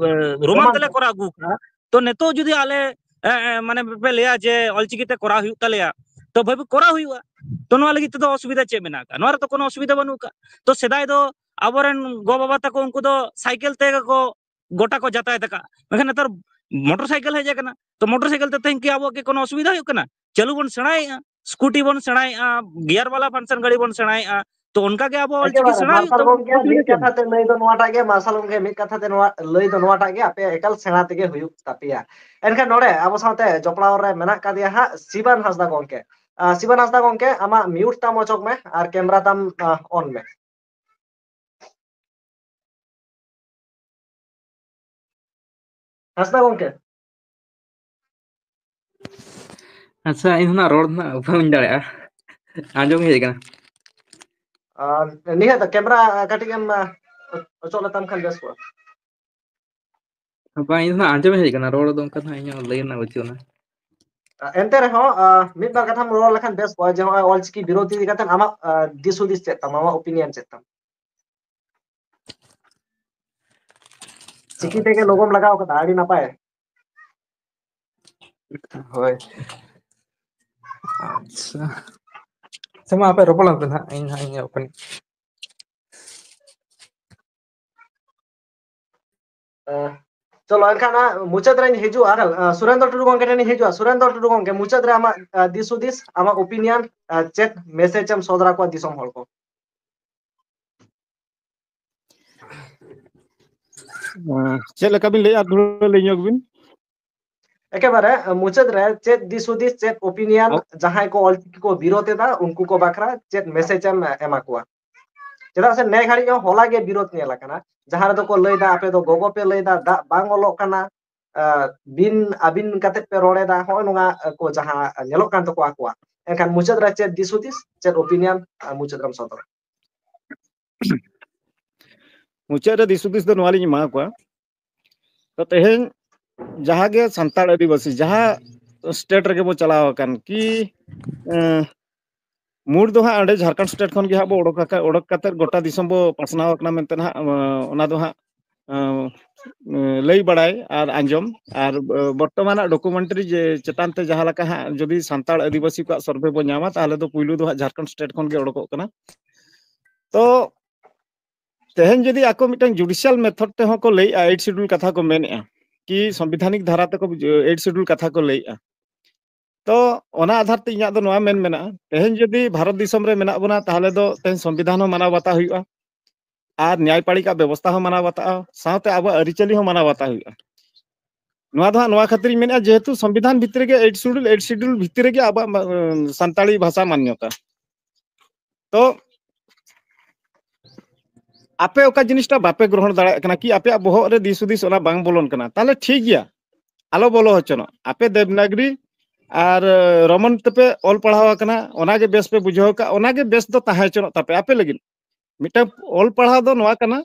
ᱨᱳᱢᱟᱱ ᱨᱳᱢᱟᱱ ᱛᱮᱞᱮ ᱛᱮ᱾ ᱠᱚᱨᱟᱣ ᱟᱹᱜᱩ ᱠᱟᱜᱼᱟ, ᱛᱚ ᱱᱤᱛᱚᱜ ᱡᱩᱫᱤ ᱟᱞᱮ ᱮ, ᱮ, ᱢᱟᱱᱮ ᱯᱮ ᱞᱟᱹᱭᱟ ᱡᱮ ᱚᱞᱪᱤᱠᱤ ᱛᱮ ᱠᱚᱨᱟᱣ ᱦᱩᱭᱩᱜ ᱛᱟᱞᱮᱭᱟ, ᱛᱚ ᱵᱷᱟᱹᱵᱤ ᱠᱚᱨᱟᱣ ᱦᱩᱭᱩᱜᱼᱟ᱾ ᱛᱚ ᱱᱚᱣᱟ ᱞᱟᱹᱜᱤᱫ ᱛᱮᱫᱚ ᱚᱥᱩᱵᱤᱫᱷᱟ ᱪᱮᱫ ᱢᱮᱱᱟᱜ ᱟᱠᱟᱫ? ᱱᱚᱣᱟ ᱨᱮᱫᱚ ᱠᱳᱱᱳ ᱚᱥᱩᱵᱤᱫᱷᱟ ᱵᱟᱹᱱᱩᱜ ᱟᱠᱟᱫ᱾ ᱛᱚ ᱥᱮᱫᱟᱭ ᱫᱚ ᱟᱵᱚᱨᱮᱱ ᱜᱚ ᱵᱟᱵᱟ ᱛᱟᱠᱚ ᱩᱱᱠᱩ ᱫᱚ ᱥᱟᱭᱠᱮᱞ ᱛᱮᱜᱮ ᱠᱚ ᱜᱚᱴᱟ ᱠᱚ ᱡᱟᱛᱟᱭᱟᱛ ᱟᱠᱟᱫ, ᱢᱮᱱᱠᱷᱟᱱ ᱱᱮᱛᱟᱨ ᱢᱚᱴᱚᱨ ᱥᱟᱭᱠᱮᱞ ᱦᱮᱡ ᱟᱠᱟᱱᱟ᱾ ᱛᱚ ᱢᱚᱴᱚᱨ ᱥᱟᱭᱠᱮᱞ ᱛᱮ ᱛᱮᱦᱮᱧ ᱠᱤ ᱟᱵᱚᱣᱟᱜ ᱠᱤ ᱠᱳᱱᱳ ᱚᱥᱩᱵᱤᱫᱷᱟ ᱦᱩᱭᱩᱜ ᱠᱟᱱᱟ? ᱪᱟᱹᱞᱩ ᱵᱚᱱ ᱥᱮᱬᱟᱭᱮᱫᱼᱟ, ᱥᱠᱩᱴᱤ ᱵᱚᱱ ᱥᱮᱬᱟᱭᱮᱫᱼᱟ, ᱜᱤᱭᱟᱨ ᱵᱟᱞᱟ ᱯᱷᱟᱱᱥᱚᱱ ᱜᱟᱹᱰᱤ ᱵᱚᱱ ᱥᱮᱬᱟᱭᱮᱫᱼᱟ᱾ ᱛᱚ ᱚᱱᱠᱟ ᱜᱮ ᱟᱵᱚ ᱚᱞᱪᱤᱠᱤ ᱮᱠᱮᱵᱟᱨᱮ ᱥᱮᱬᱟ ᱦᱩᱭᱩᱜ ᱢᱟᱨᱥᱟᱞ ᱛᱟᱵᱚᱱᱟ, ᱜᱚᱢᱠᱮ, ᱚᱥᱩᱵᱤᱫᱷᱟ ᱢᱤᱫ ᱪᱮᱫ ᱠᱟᱛᱷᱟ ᱢᱮᱱᱟᱜᱼᱟ? ᱛᱮ ᱞᱟᱹᱭ ᱫᱚ ᱱᱚᱣᱟᱴᱟᱜ ᱜᱮ, ᱢᱟᱨᱥᱟᱞ ᱜᱚᱢᱠᱮ, ᱢᱤᱫ ᱠᱟᱛᱷᱟ ᱛᱮ ᱱᱚᱣᱟ ᱞᱟᱹᱭ ᱫᱚ ᱱᱚᱣᱟᱴᱟᱜ ᱜᱮ, ᱟᱯᱮ ᱮᱠᱟᱞ ᱥᱮᱬᱟ ᱛᱮᱜᱮ ᱦᱩᱭᱩᱜ ᱛᱟᱯᱮᱭᱟ᱾ ᱮᱱᱠᱷᱟᱱ ᱱᱚᱰᱮ ᱟᱵᱚ ᱥᱟᱶᱛᱮ ᱡᱚᱯᱲᱟᱣ ᱨᱮ ᱢᱮᱱᱟᱜ ᱠᱟᱫᱮᱭᱟ ᱦᱟᱸᱜ ᱥᱤᱵᱟᱱ ᱦᱟᱸᱥᱫᱟ ᱜᱚᱢᱠᱮ᱾ ᱟᱸ, ᱥᱤᱵᱟᱱ ᱦᱟᱸᱥᱫᱟ ᱜᱚᱢᱠᱮ, ᱟᱢᱟᱜ ᱢᱤᱭᱩᱴ ᱛᱟᱢ ᱚᱪᱚᱜ ᱢᱮ ᱟᱨ ᱠᱮᱢᱨᱟ ᱛᱟᱢ, ᱟᱸ, ᱚᱱ ᱢᱮ᱾ ᱦᱟᱸᱥᱫᱟ ᱜᱚᱢᱠᱮ᱾ ᱟᱪᱪᱷᱟ, ᱤᱧ ᱦᱚᱸ ᱱᱟᱜ ᱨᱚᱲ ᱫᱚ ᱱᱟᱜ ᱵᱟᱹᱧ ᱫᱟᱲᱮᱭᱟᱜᱼᱟ, ᱟᱸᱡᱚᱢ ᱜᱮ ᱦᱮᱡ ᱟᱠᱟᱱᱟ᱾ ᱟᱨ ᱱᱤᱭᱟᱹ ᱫᱚ ᱠᱮᱢᱨᱟ ᱠᱟᱹᱴᱤᱡ ᱮᱢ, ᱟᱸ, ᱚᱪᱚᱜ ᱞᱮᱛᱟᱢ ᱠᱷᱟᱱ ᱵᱮᱥ ᱠᱚᱜᱼᱟ᱾ ᱵᱟᱝ, ᱤᱧ ᱫᱚ ᱱᱟᱜ ᱟᱸᱡᱚᱢ ᱦᱮᱡ ᱟᱠᱟᱱᱟ, ᱨᱚᱲ ᱫᱚ ᱚᱱᱠᱟ ᱫᱚ ᱱᱟᱜ ᱤᱧᱟᱹᱜ ᱞᱟᱹᱭ ᱨᱮᱱᱟᱜ ᱵᱟᱹᱪᱩᱜ ᱟᱱᱟ᱾ ᱮᱱᱛᱮ ᱨᱮᱦᱚᱸ, ᱟᱸ, ᱢᱤᱫ ᱵᱟᱨ ᱠᱟᱛᱷᱟᱢ ᱨᱚᱲ ᱞᱮᱠᱷᱟᱱ ᱵᱮᱥ ᱠᱚᱜᱼᱟ, ᱡᱮ ᱱᱚᱜᱼᱚᱭ ᱚᱞᱪᱤᱠᱤ ᱵᱤᱨᱳᱫᱷ ᱤᱫᱤ ᱠᱟᱛᱮ ᱟᱢᱟᱜ, ᱟᱸ, ᱫᱤᱥ ᱦᱩᱫᱤᱥ ᱪᱮᱫ ᱛᱟᱢ, ᱟᱢᱟᱜ ᱚᱯᱤᱱᱤᱭᱚᱱ ᱪᱮᱫ ᱛᱟᱢ? ᱪᱤᱠᱤ ᱛᱮᱜᱮ ᱟᱪᱪᱷᱟ, ᱞᱳᱜᱳᱢ ᱞᱟᱜᱟᱣ ᱠᱟᱫᱟ, ᱟᱹᱰᱤ ᱱᱟᱯᱟᱭ᱾ ᱦᱳᱭ᱾ ᱟᱪᱪᱷᱟ, ᱟᱪᱪᱷᱟ, ᱢᱟ ᱟᱯᱮ ᱨᱚᱯᱚᱲ ᱞᱮᱱ ᱯᱮ ᱱᱟᱦᱟᱜ, ᱤᱧ ᱦᱟᱸᱜ ᱤᱧ ᱮᱦᱚᱵ ᱠᱟᱹᱱᱟᱹᱧ᱾ ᱮᱸ, ᱪᱚᱞᱚ ᱮᱱᱠᱷᱟᱱ ᱦᱟᱸᱜ ᱢᱩᱪᱟᱹᱫ ᱨᱮᱧ ᱦᱤᱡᱩᱜᱼᱟ᱾ ᱮᱸ, ᱥᱩᱨᱮᱱᱫᱨᱚ ᱴᱩᱰᱩ ᱜᱚᱢᱠᱮ ᱴᱷᱮᱱ ᱤᱧ ᱦᱤᱡᱩᱜᱼᱟ᱾ ᱥᱩᱨᱮᱱᱫᱨᱚ ᱴᱩᱰᱩ ᱜᱚᱢᱠᱮ, ᱢᱩᱪᱟᱹᱫ ᱨᱮ ᱟᱢᱟᱜ, ᱮᱸ, ᱫᱤᱥ ᱦᱩᱫᱤᱥ, ᱟᱢᱟᱜ ᱚᱯᱤᱱᱤᱭᱚᱱ, ᱮᱸ, ᱪᱮᱫ ᱢᱮᱥᱮᱡᱽ ᱮᱢ ᱥᱚᱫᱚᱨ ᱟᱠᱚᱣᱟ ᱫᱤᱥᱚᱢ ᱦᱚᱲ ᱠᱚ? ᱮᱸ, ᱪᱮᱫ ᱞᱮᱠᱟ ᱵᱤᱱ ᱞᱟᱹᱭᱮᱫᱼᱟ, ᱟᱨ ᱫᱚᱦᱲᱟ ᱞᱟᱹᱭ ᱧᱚᱜ ᱵᱤᱱ᱾ ᱮᱠᱮᱵᱟᱨᱮ, ᱮᱸ, ᱢᱩᱪᱟᱹᱫ ᱨᱮ ᱪᱮᱫ ᱫᱤᱥ ᱦᱩᱫᱤᱥ, ᱪᱮᱫ ᱚᱯᱤᱱᱤᱭᱚᱱ, ᱟᱵ- ᱡᱟᱦᱟᱸᱭ ᱠᱚ ᱚᱞᱪᱤᱠᱤ ᱠᱚ ᱵᱤᱨᱳᱫ ᱮᱫᱟ ᱩᱱᱠᱩ ᱠᱚ ᱵᱟᱠᱷᱨᱟ ᱪᱮᱫ ᱢᱮᱥᱮᱡᱽ ᱮᱢ ᱮᱢᱟ ᱠᱚᱣᱟ? ᱪᱮᱫᱟᱜ ᱥᱮ ᱱᱮ ᱜᱷᱟᱹᱲᱤᱡ ᱦᱚᱸ ᱦᱚᱞᱟ ᱜᱮ ᱵᱤᱨᱳᱫ ᱧᱮᱞ ᱟᱠᱟᱱᱟ, ᱡᱟᱦᱟᱸ ᱨᱮᱫᱚ ᱠᱚ ᱞᱟᱹᱭᱫᱟ ᱟᱯᱮ ᱫᱚ ᱜᱚᱜᱚ ᱯᱮ ᱞᱟᱹᱭᱫᱟ, ᱫᱟᱜ ᱵᱟᱝ ᱚᱞᱚᱜ ᱠᱟᱱᱟ, ᱟᱸ, ᱵᱤᱱ ᱟᱹᱵᱤᱱ ᱠᱟᱛᱮᱫ ᱯᱮ ᱨᱚᱲ ᱮᱫᱟ, ᱦᱚᱸᱜᱼᱚᱭ ᱱᱚᱣᱟ ᱠᱚ ᱡᱟᱦᱟᱸ ᱧᱮᱞᱚᱜ ᱠᱟᱱ ᱛᱟᱠᱚᱣᱟ ᱟᱠᱚᱣᱟᱜ᱾ ᱮᱱᱠᱷᱟᱱ ᱢᱩᱪᱟᱹᱫ ᱨᱮ ᱪᱮᱫ ᱫᱤᱥ ᱦᱩᱫᱤᱥ, ᱪᱮᱫ ᱚᱯᱤᱱᱤᱭᱚᱱ, ᱟᱸ, ᱢᱩᱪᱟᱹᱫ ᱨᱮᱢ ᱥᱚᱫᱚᱨᱟ? ᱢᱩᱪᱟᱹᱫ ᱨᱮ ᱫᱤᱥ ᱦᱩᱫᱤᱥ ᱫᱚ ᱱᱚᱣᱟ ᱞᱤᱧ ᱮᱢᱟ ᱠᱚᱣᱟ, ᱛᱚ ᱛᱮᱦᱮᱧ ᱡᱟᱦᱟᱸ ᱜᱮ ᱥᱟᱱᱛᱟᱲ ᱟᱹᱫᱤᱵᱟᱹᱥᱤ ᱡᱟᱦᱟᱸ ᱥᱴᱮᱴ ᱨᱮᱜᱮ ᱵᱚ ᱪᱟᱞᱟᱣ ᱟᱠᱟᱱ ᱠᱤ, ᱮᱸ, ᱢᱩᱲ ᱫᱚ ᱦᱟᱸᱜ ᱚᱸᱰᱮ ᱡᱷᱟᱲᱠᱷᱚᱸᱰ ᱥᱴᱮᱴ ᱠᱷᱚᱱ ᱜᱮ ᱦᱟᱸᱜ ᱵᱚ ᱚᱰᱚᱠ ᱟᱠᱟ-, ᱚᱰᱚᱠ ᱠᱟᱛᱮᱫ ᱜᱚᱴᱟ ᱫᱤᱥᱚᱢ ᱵᱚ ᱯᱟᱥᱱᱟᱣ ᱟᱠᱟᱱᱟ ᱢᱮᱱᱛᱮ ᱦᱟᱸᱜ, ᱚᱱᱟ ᱫᱚ ᱦᱟᱸᱜ ᱟᱸ, ᱞᱟᱹᱭ ᱵᱟᱲᱟᱭ ᱟᱨ ᱟᱸᱡᱚᱢ, ᱟᱨ, ᱟᱸ, ᱵᱚᱨᱛᱚᱢᱟᱱᱟᱜ ᱰᱚᱠᱩᱢᱮᱱᱴᱟᱨᱤ ᱡᱮ ᱪᱮᱛᱟᱱ ᱛᱮ ᱡᱟᱦᱟᱸ ᱞᱮᱠᱟ ᱦᱟᱸᱜ ᱡᱩᱫᱤ ᱥᱟᱱᱛᱟᱲ ᱟᱹᱫᱤᱵᱟᱹᱥᱤ ᱠᱚᱣᱟᱜ ᱥᱚᱨᱵᱷᱮ ᱵᱚᱱ ᱧᱟᱢᱟ, ᱛᱟᱦᱚᱞᱮ ᱫᱚ ᱯᱩᱭᱞᱩ ᱫᱚ ᱦᱟᱸᱜ ᱡᱷᱟᱲᱠᱷᱚᱸᱰ ᱥᱴᱮᱴ ᱠᱷᱚᱱ ᱜᱮ ᱚᱰᱚᱠᱚᱜ ᱠᱟᱱᱟ᱾ ᱛᱚ ᱛᱮᱦᱮᱧ ᱡᱩᱫᱤ ᱟᱠᱚ ᱢᱤᱫᱴᱟᱝ ᱡᱩᱰᱤᱥᱤᱭᱟᱞ ᱢᱮᱛᱷᱚᱰ ᱛᱮᱦᱚᱸ ᱠᱚ ᱞᱟᱹᱭᱮᱜᱼᱟ, ᱮᱭᱤᱴ ᱥᱤᱰᱩᱞ ᱠᱟᱛᱷᱟ ᱠᱚ ᱢᱮᱱᱮᱜᱼᱟ, ᱠᱤ ᱥᱚᱝᱵᱤᱫᱷᱟᱱᱤᱠ ᱫᱷᱟᱨᱟ ᱛᱮᱠᱚ ᱮᱭᱤᱴ ᱥᱤᱰᱩᱞ ᱠᱟᱛᱷᱟ ᱠᱚ ᱞᱟᱹᱭᱮᱜᱼᱟ᱾ ᱛᱚ ᱚᱱᱟ ᱟᱫᱷᱟᱨ ᱛᱮ ᱤᱧᱟᱹᱜ ᱫᱚ ᱱᱚᱣᱟ ᱢᱮᱱ ᱢᱮᱱᱟᱜᱼᱟ, ᱛᱮᱦᱮᱧ ᱡᱩᱫᱤ ᱵᱷᱟᱨᱚᱛ ᱫᱤᱥᱚᱢ ᱨᱮ ᱢᱮᱱᱟᱜ ᱵᱚᱱᱟ, ᱛᱟᱦᱚᱞᱮ ᱫᱚ ᱛᱮᱦᱮᱧ ᱥᱚᱝᱵᱤᱫᱷᱟᱱ ᱦᱚᱸ ᱢᱟᱱᱟᱣ ᱵᱟᱛᱟᱣ ᱦᱩᱭᱩᱜᱼᱟ, ᱟᱨ ᱱᱮᱭᱟᱭᱯᱟᱲᱤᱠᱟᱜ ᱵᱮᱵᱚᱥᱛᱷᱟ ᱦᱚᱸ ᱢᱟᱱᱟᱣ ᱵᱟᱛᱟᱜᱼᱟ, ᱥᱟᱶᱛᱮ ᱟᱵᱚᱣᱟᱜ ᱟᱹᱨᱤᱪᱟᱹᱞᱤ ᱦᱚᱸ ᱢᱟᱱᱟᱣ ᱵᱟᱛᱟᱣ ᱦᱩᱭᱩᱜᱼᱟ᱾ ᱱᱚᱣᱟ ᱫᱚ ᱦᱟᱸᱜ ᱱᱚᱣᱟ ᱠᱷᱟᱹᱛᱤᱨᱤᱧ ᱢᱮᱱᱮᱫᱼᱟ, ᱡᱮᱦᱮᱛᱩ ᱥᱚᱝᱵᱤᱫᱷᱟᱱ ᱵᱷᱤᱛᱨᱤ ᱨᱮᱜᱮ, ᱮᱭᱤᱴ ᱥᱤᱰᱩᱞ, ᱮᱭᱤᱴ ᱥᱤᱰᱩᱞ ᱵᱷᱤᱛᱨᱤ ᱨᱮᱜᱮ ᱟᱵᱚᱣᱟᱜ ᱢᱟ-, ᱥᱟᱱᱛᱟᱲᱤ ᱵᱷᱟᱥᱟ ᱢᱟᱱᱭᱚᱛᱟ᱾ ᱛᱚ ᱟᱯᱮ ᱚᱠᱟ ᱡᱤᱱᱤᱥᱴᱟ ᱵᱟᱯᱮ ᱜᱨᱚᱦᱚᱱ ᱫᱟᱲᱮᱭᱟᱜ ᱠᱟᱱᱟ, ᱠᱤ ᱟᱯᱮᱭᱟᱜ ᱵᱚᱦᱚᱜ ᱨᱮ ᱫᱤᱥ ᱦᱩᱫᱤᱥ ᱚᱱᱟ ᱵᱟᱝ ᱵᱚᱞᱚᱱ ᱠᱟᱱᱟ, ᱛᱟᱦᱚᱞᱮ ᱴᱷᱤᱠ ᱜᱮᱭᱟ, ᱟᱞᱚ ᱵᱚᱞᱚ ᱦᱚᱪᱚᱱᱚᱜ᱾ ᱟᱯᱮ ᱫᱮᱵᱽᱱᱟᱜᱽᱨᱤ ᱟᱨ ᱨᱳᱢᱟᱱ ᱛᱮᱯᱮ ᱚᱞ ᱯᱟᱲᱦᱟᱣ ᱟᱠᱟᱱᱟ, ᱚᱱᱟᱜᱮ ᱵᱮᱥ ᱯᱮ ᱵᱩᱡᱷᱟᱹᱣ ᱠᱟᱜ, ᱚᱱᱟᱜᱮ ᱵᱮᱥ ᱫᱚ ᱛᱟᱦᱮᱸ ᱦᱚᱪᱚᱱᱚᱜ ᱛᱟᱯᱮ ᱟᱯᱮ ᱞᱟᱹᱜᱤᱫ᱾ ᱢᱤᱫᱴᱟᱝ ᱚᱞ ᱯᱟᱲᱦᱟᱣ ᱫᱚ ᱱᱚᱣᱟ ᱠᱟᱱᱟ,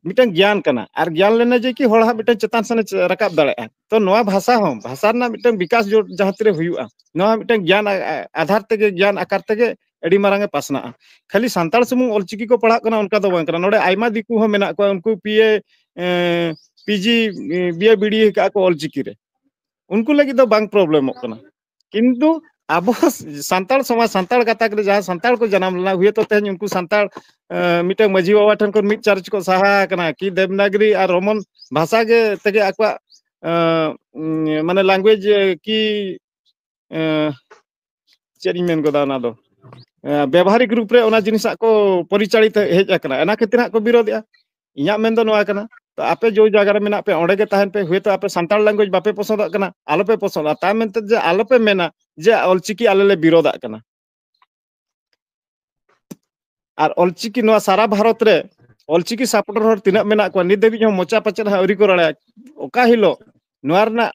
ᱢᱤᱫᱴᱟᱝ ᱜᱮᱭᱟᱱ ᱠᱟᱱᱟ, ᱟᱨ ᱜᱮᱭᱟᱱ ᱞᱮᱱᱟ ᱡᱮ ᱠᱤ ᱦᱚᱲ ᱦᱟᱸᱜ ᱢᱤᱫᱴᱟᱝ ᱪᱮᱛᱟᱱ ᱥᱮᱱᱮ ᱨᱟᱠᱟᱵ ᱫᱟᱲᱮᱭᱟᱜᱼᱟ᱾ ᱛᱚ ᱱᱚᱣᱟ ᱵᱷᱟᱥᱟ ᱦᱚᱸ, ᱵᱷᱟᱥᱟ ᱨᱮᱱᱟᱜ ᱢᱤᱫᱴᱟᱝ ᱵᱤᱠᱟᱥ ᱡᱚ-, ᱡᱟᱦᱟᱸ ᱛᱤᱨᱮ ᱦᱩᱭᱩᱜᱼᱟ, ᱱᱚᱣᱟ ᱢᱤᱫᱴᱟᱝ ᱜᱮᱭᱟᱱ ᱟ-, ᱟ-, ᱟᱫᱷᱟᱨ ᱛᱮᱜᱮ, ᱜᱮᱭᱟᱱ ᱟᱠᱟᱨ ᱛᱮᱜᱮ ᱟᱹᱰᱤ ᱢᱟᱨᱟᱝ ᱮ ᱯᱟᱥᱱᱟᱜᱼᱟ᱾ ᱠᱷᱟᱹᱞᱤ ᱥᱟᱱᱛᱟᱲ ᱥᱩᱢᱩᱝ ᱚᱞᱪᱤᱠᱤ ᱠᱚ ᱯᱟᱲᱦᱟᱜ ᱠᱟᱱᱟ, ᱚᱱᱠᱟ ᱫᱚ ᱵᱟᱝ ᱠᱟᱱᱟ᱾ ᱱᱚᱰᱮ ᱟᱭᱢᱟ ᱫᱤᱠᱩ ᱦᱚᱸ ᱢᱮᱱᱟᱜ ᱠᱚᱣᱟ, ᱩᱱᱠᱩ ᱯᱤ ᱮ, ᱮ, ᱯᱤ ᱡᱤ, ᱮ, B A, B D A ᱟᱠᱟᱫ ᱠᱚ ᱚᱞᱪᱤᱠᱤ ᱨᱮ, ᱩᱱᱠᱩ ᱞᱟᱹᱜᱤᱫ ᱫᱚ ᱵᱟᱝ ᱯᱨᱚᱵᱞᱮᱢᱚᱜ ᱠᱟᱱᱟ᱾ ᱠᱤᱱᱛᱩ ᱟᱵᱚ ᱥᱟᱱᱛᱟᱲ ᱥᱚᱢᱟᱡᱽ, ᱥᱟᱱᱛᱟᱲ ᱜᱟᱛᱟᱠ ᱨᱮ ᱡᱟᱦᱟᱸ ᱥᱟᱱᱛᱟᱲ ᱠᱚ ᱡᱟᱱᱟᱢ ᱞᱮᱱᱟ, ᱦᱩᱭᱛᱚ ᱛᱮᱦᱮᱧ ᱩᱱᱠᱩ ᱥᱟᱱᱛᱟᱲ, ᱮ, ᱢᱤᱫᱴᱟᱝ ᱢᱟᱹᱡᱷᱤ ᱵᱟᱵᱟ ᱴᱷᱮᱱ ᱠᱷᱚᱱ ᱢᱤᱫ ᱪᱟᱨᱪ ᱠᱚ ᱥᱟᱦᱟ ᱟᱠᱟᱱᱟ, ᱠᱤ ᱫᱮᱵᱽᱱᱟᱜᱽᱨᱤ ᱟᱨ ᱨᱳᱢᱟᱱ ᱵᱷᱟᱥᱟ ᱜᱮ ᱛᱮᱜᱮ ᱟᱠᱚᱣᱟᱜ, ᱮ, ᱩᱢ, ᱢᱟᱱᱮ ᱞᱮᱝᱜᱩᱭᱮᱡᱽ ᱠᱤ, ᱮ, ᱪᱮᱫ ᱤᱧ ᱢᱮᱱ ᱜᱚᱫᱟ ᱚᱱᱟ ᱫᱚ, ᱮ, ᱵᱮᱵᱚᱦᱟᱨᱤᱠ ᱨᱩᱯ ᱨᱮ ᱚᱱᱟ ᱡᱤᱱᱤᱥᱟᱜ ᱠᱚ ᱯᱚᱨᱤᱪᱟᱞᱤᱛ ᱦᱮᱡ ᱟᱠᱟᱱᱟ, ᱚᱱᱟ ᱠᱷᱟᱹᱛᱤᱨ ᱦᱟᱸᱜ ᱠᱚ ᱵᱤᱨᱳᱫᱮᱜᱼᱟ᱾ ᱤᱧᱟᱹᱜ ᱢᱮᱱ ᱫᱚ ᱱᱚᱣᱟ ᱠᱟᱱᱟ, ᱛᱚ ᱟᱯᱮ ᱡᱚ ᱡᱟᱭᱜᱟ ᱨᱮ ᱢᱮᱱᱟᱜ ᱯᱮ, ᱚᱸᱰᱮ ᱜᱮ ᱛᱟᱦᱮᱱ ᱯᱮ᱾ ᱦᱚᱭᱛᱳ ᱟᱯᱮ ᱥᱟᱱᱛᱟᱲ ᱞᱮᱝᱜᱩᱭᱮᱡᱽ ᱵᱟᱯᱮ ᱯᱚᱥᱚᱸᱫᱟᱜ ᱠᱟᱱᱟ, ᱟᱞᱚ ᱯᱮ ᱯᱚᱥᱚᱸᱫᱟ, ᱛᱟ ᱢᱮᱱᱛᱮ ᱡᱮ ᱟᱞᱚ ᱯᱮ ᱢᱮᱱᱟ ᱡᱮ ᱚᱞᱪᱤᱠᱤ ᱟᱞᱮ ᱞᱮ ᱵᱤᱨᱳᱫᱟᱜ ᱠᱟᱱᱟ᱾ ᱟᱨ ᱚᱞᱪᱤᱠᱤ ᱱᱚᱣᱟ ᱥᱟᱨᱟ ᱵᱷᱟᱨᱚᱛ ᱨᱮ ᱚᱞᱪᱤᱠᱤ ᱥᱟᱯᱚᱨᱴᱟᱨ ᱦᱚᱲ ᱛᱤᱱᱟᱹᱜ ᱢᱮᱱᱟᱜ ᱠᱚᱣᱟ, ᱱᱤᱛ ᱫᱷᱟᱹᱵᱤᱡ ᱦᱚᱸ ᱢᱚᱪᱟ ᱯᱟᱪᱮᱫ ᱦᱟᱸᱜ ᱟᱹᱣᱨᱤ ᱠᱚ ᱨᱟᱲᱟᱭᱟ᱾ ᱚᱠᱟ ᱦᱤᱞᱳᱜ ᱱᱚᱣᱟ ᱨᱮᱱᱟᱜ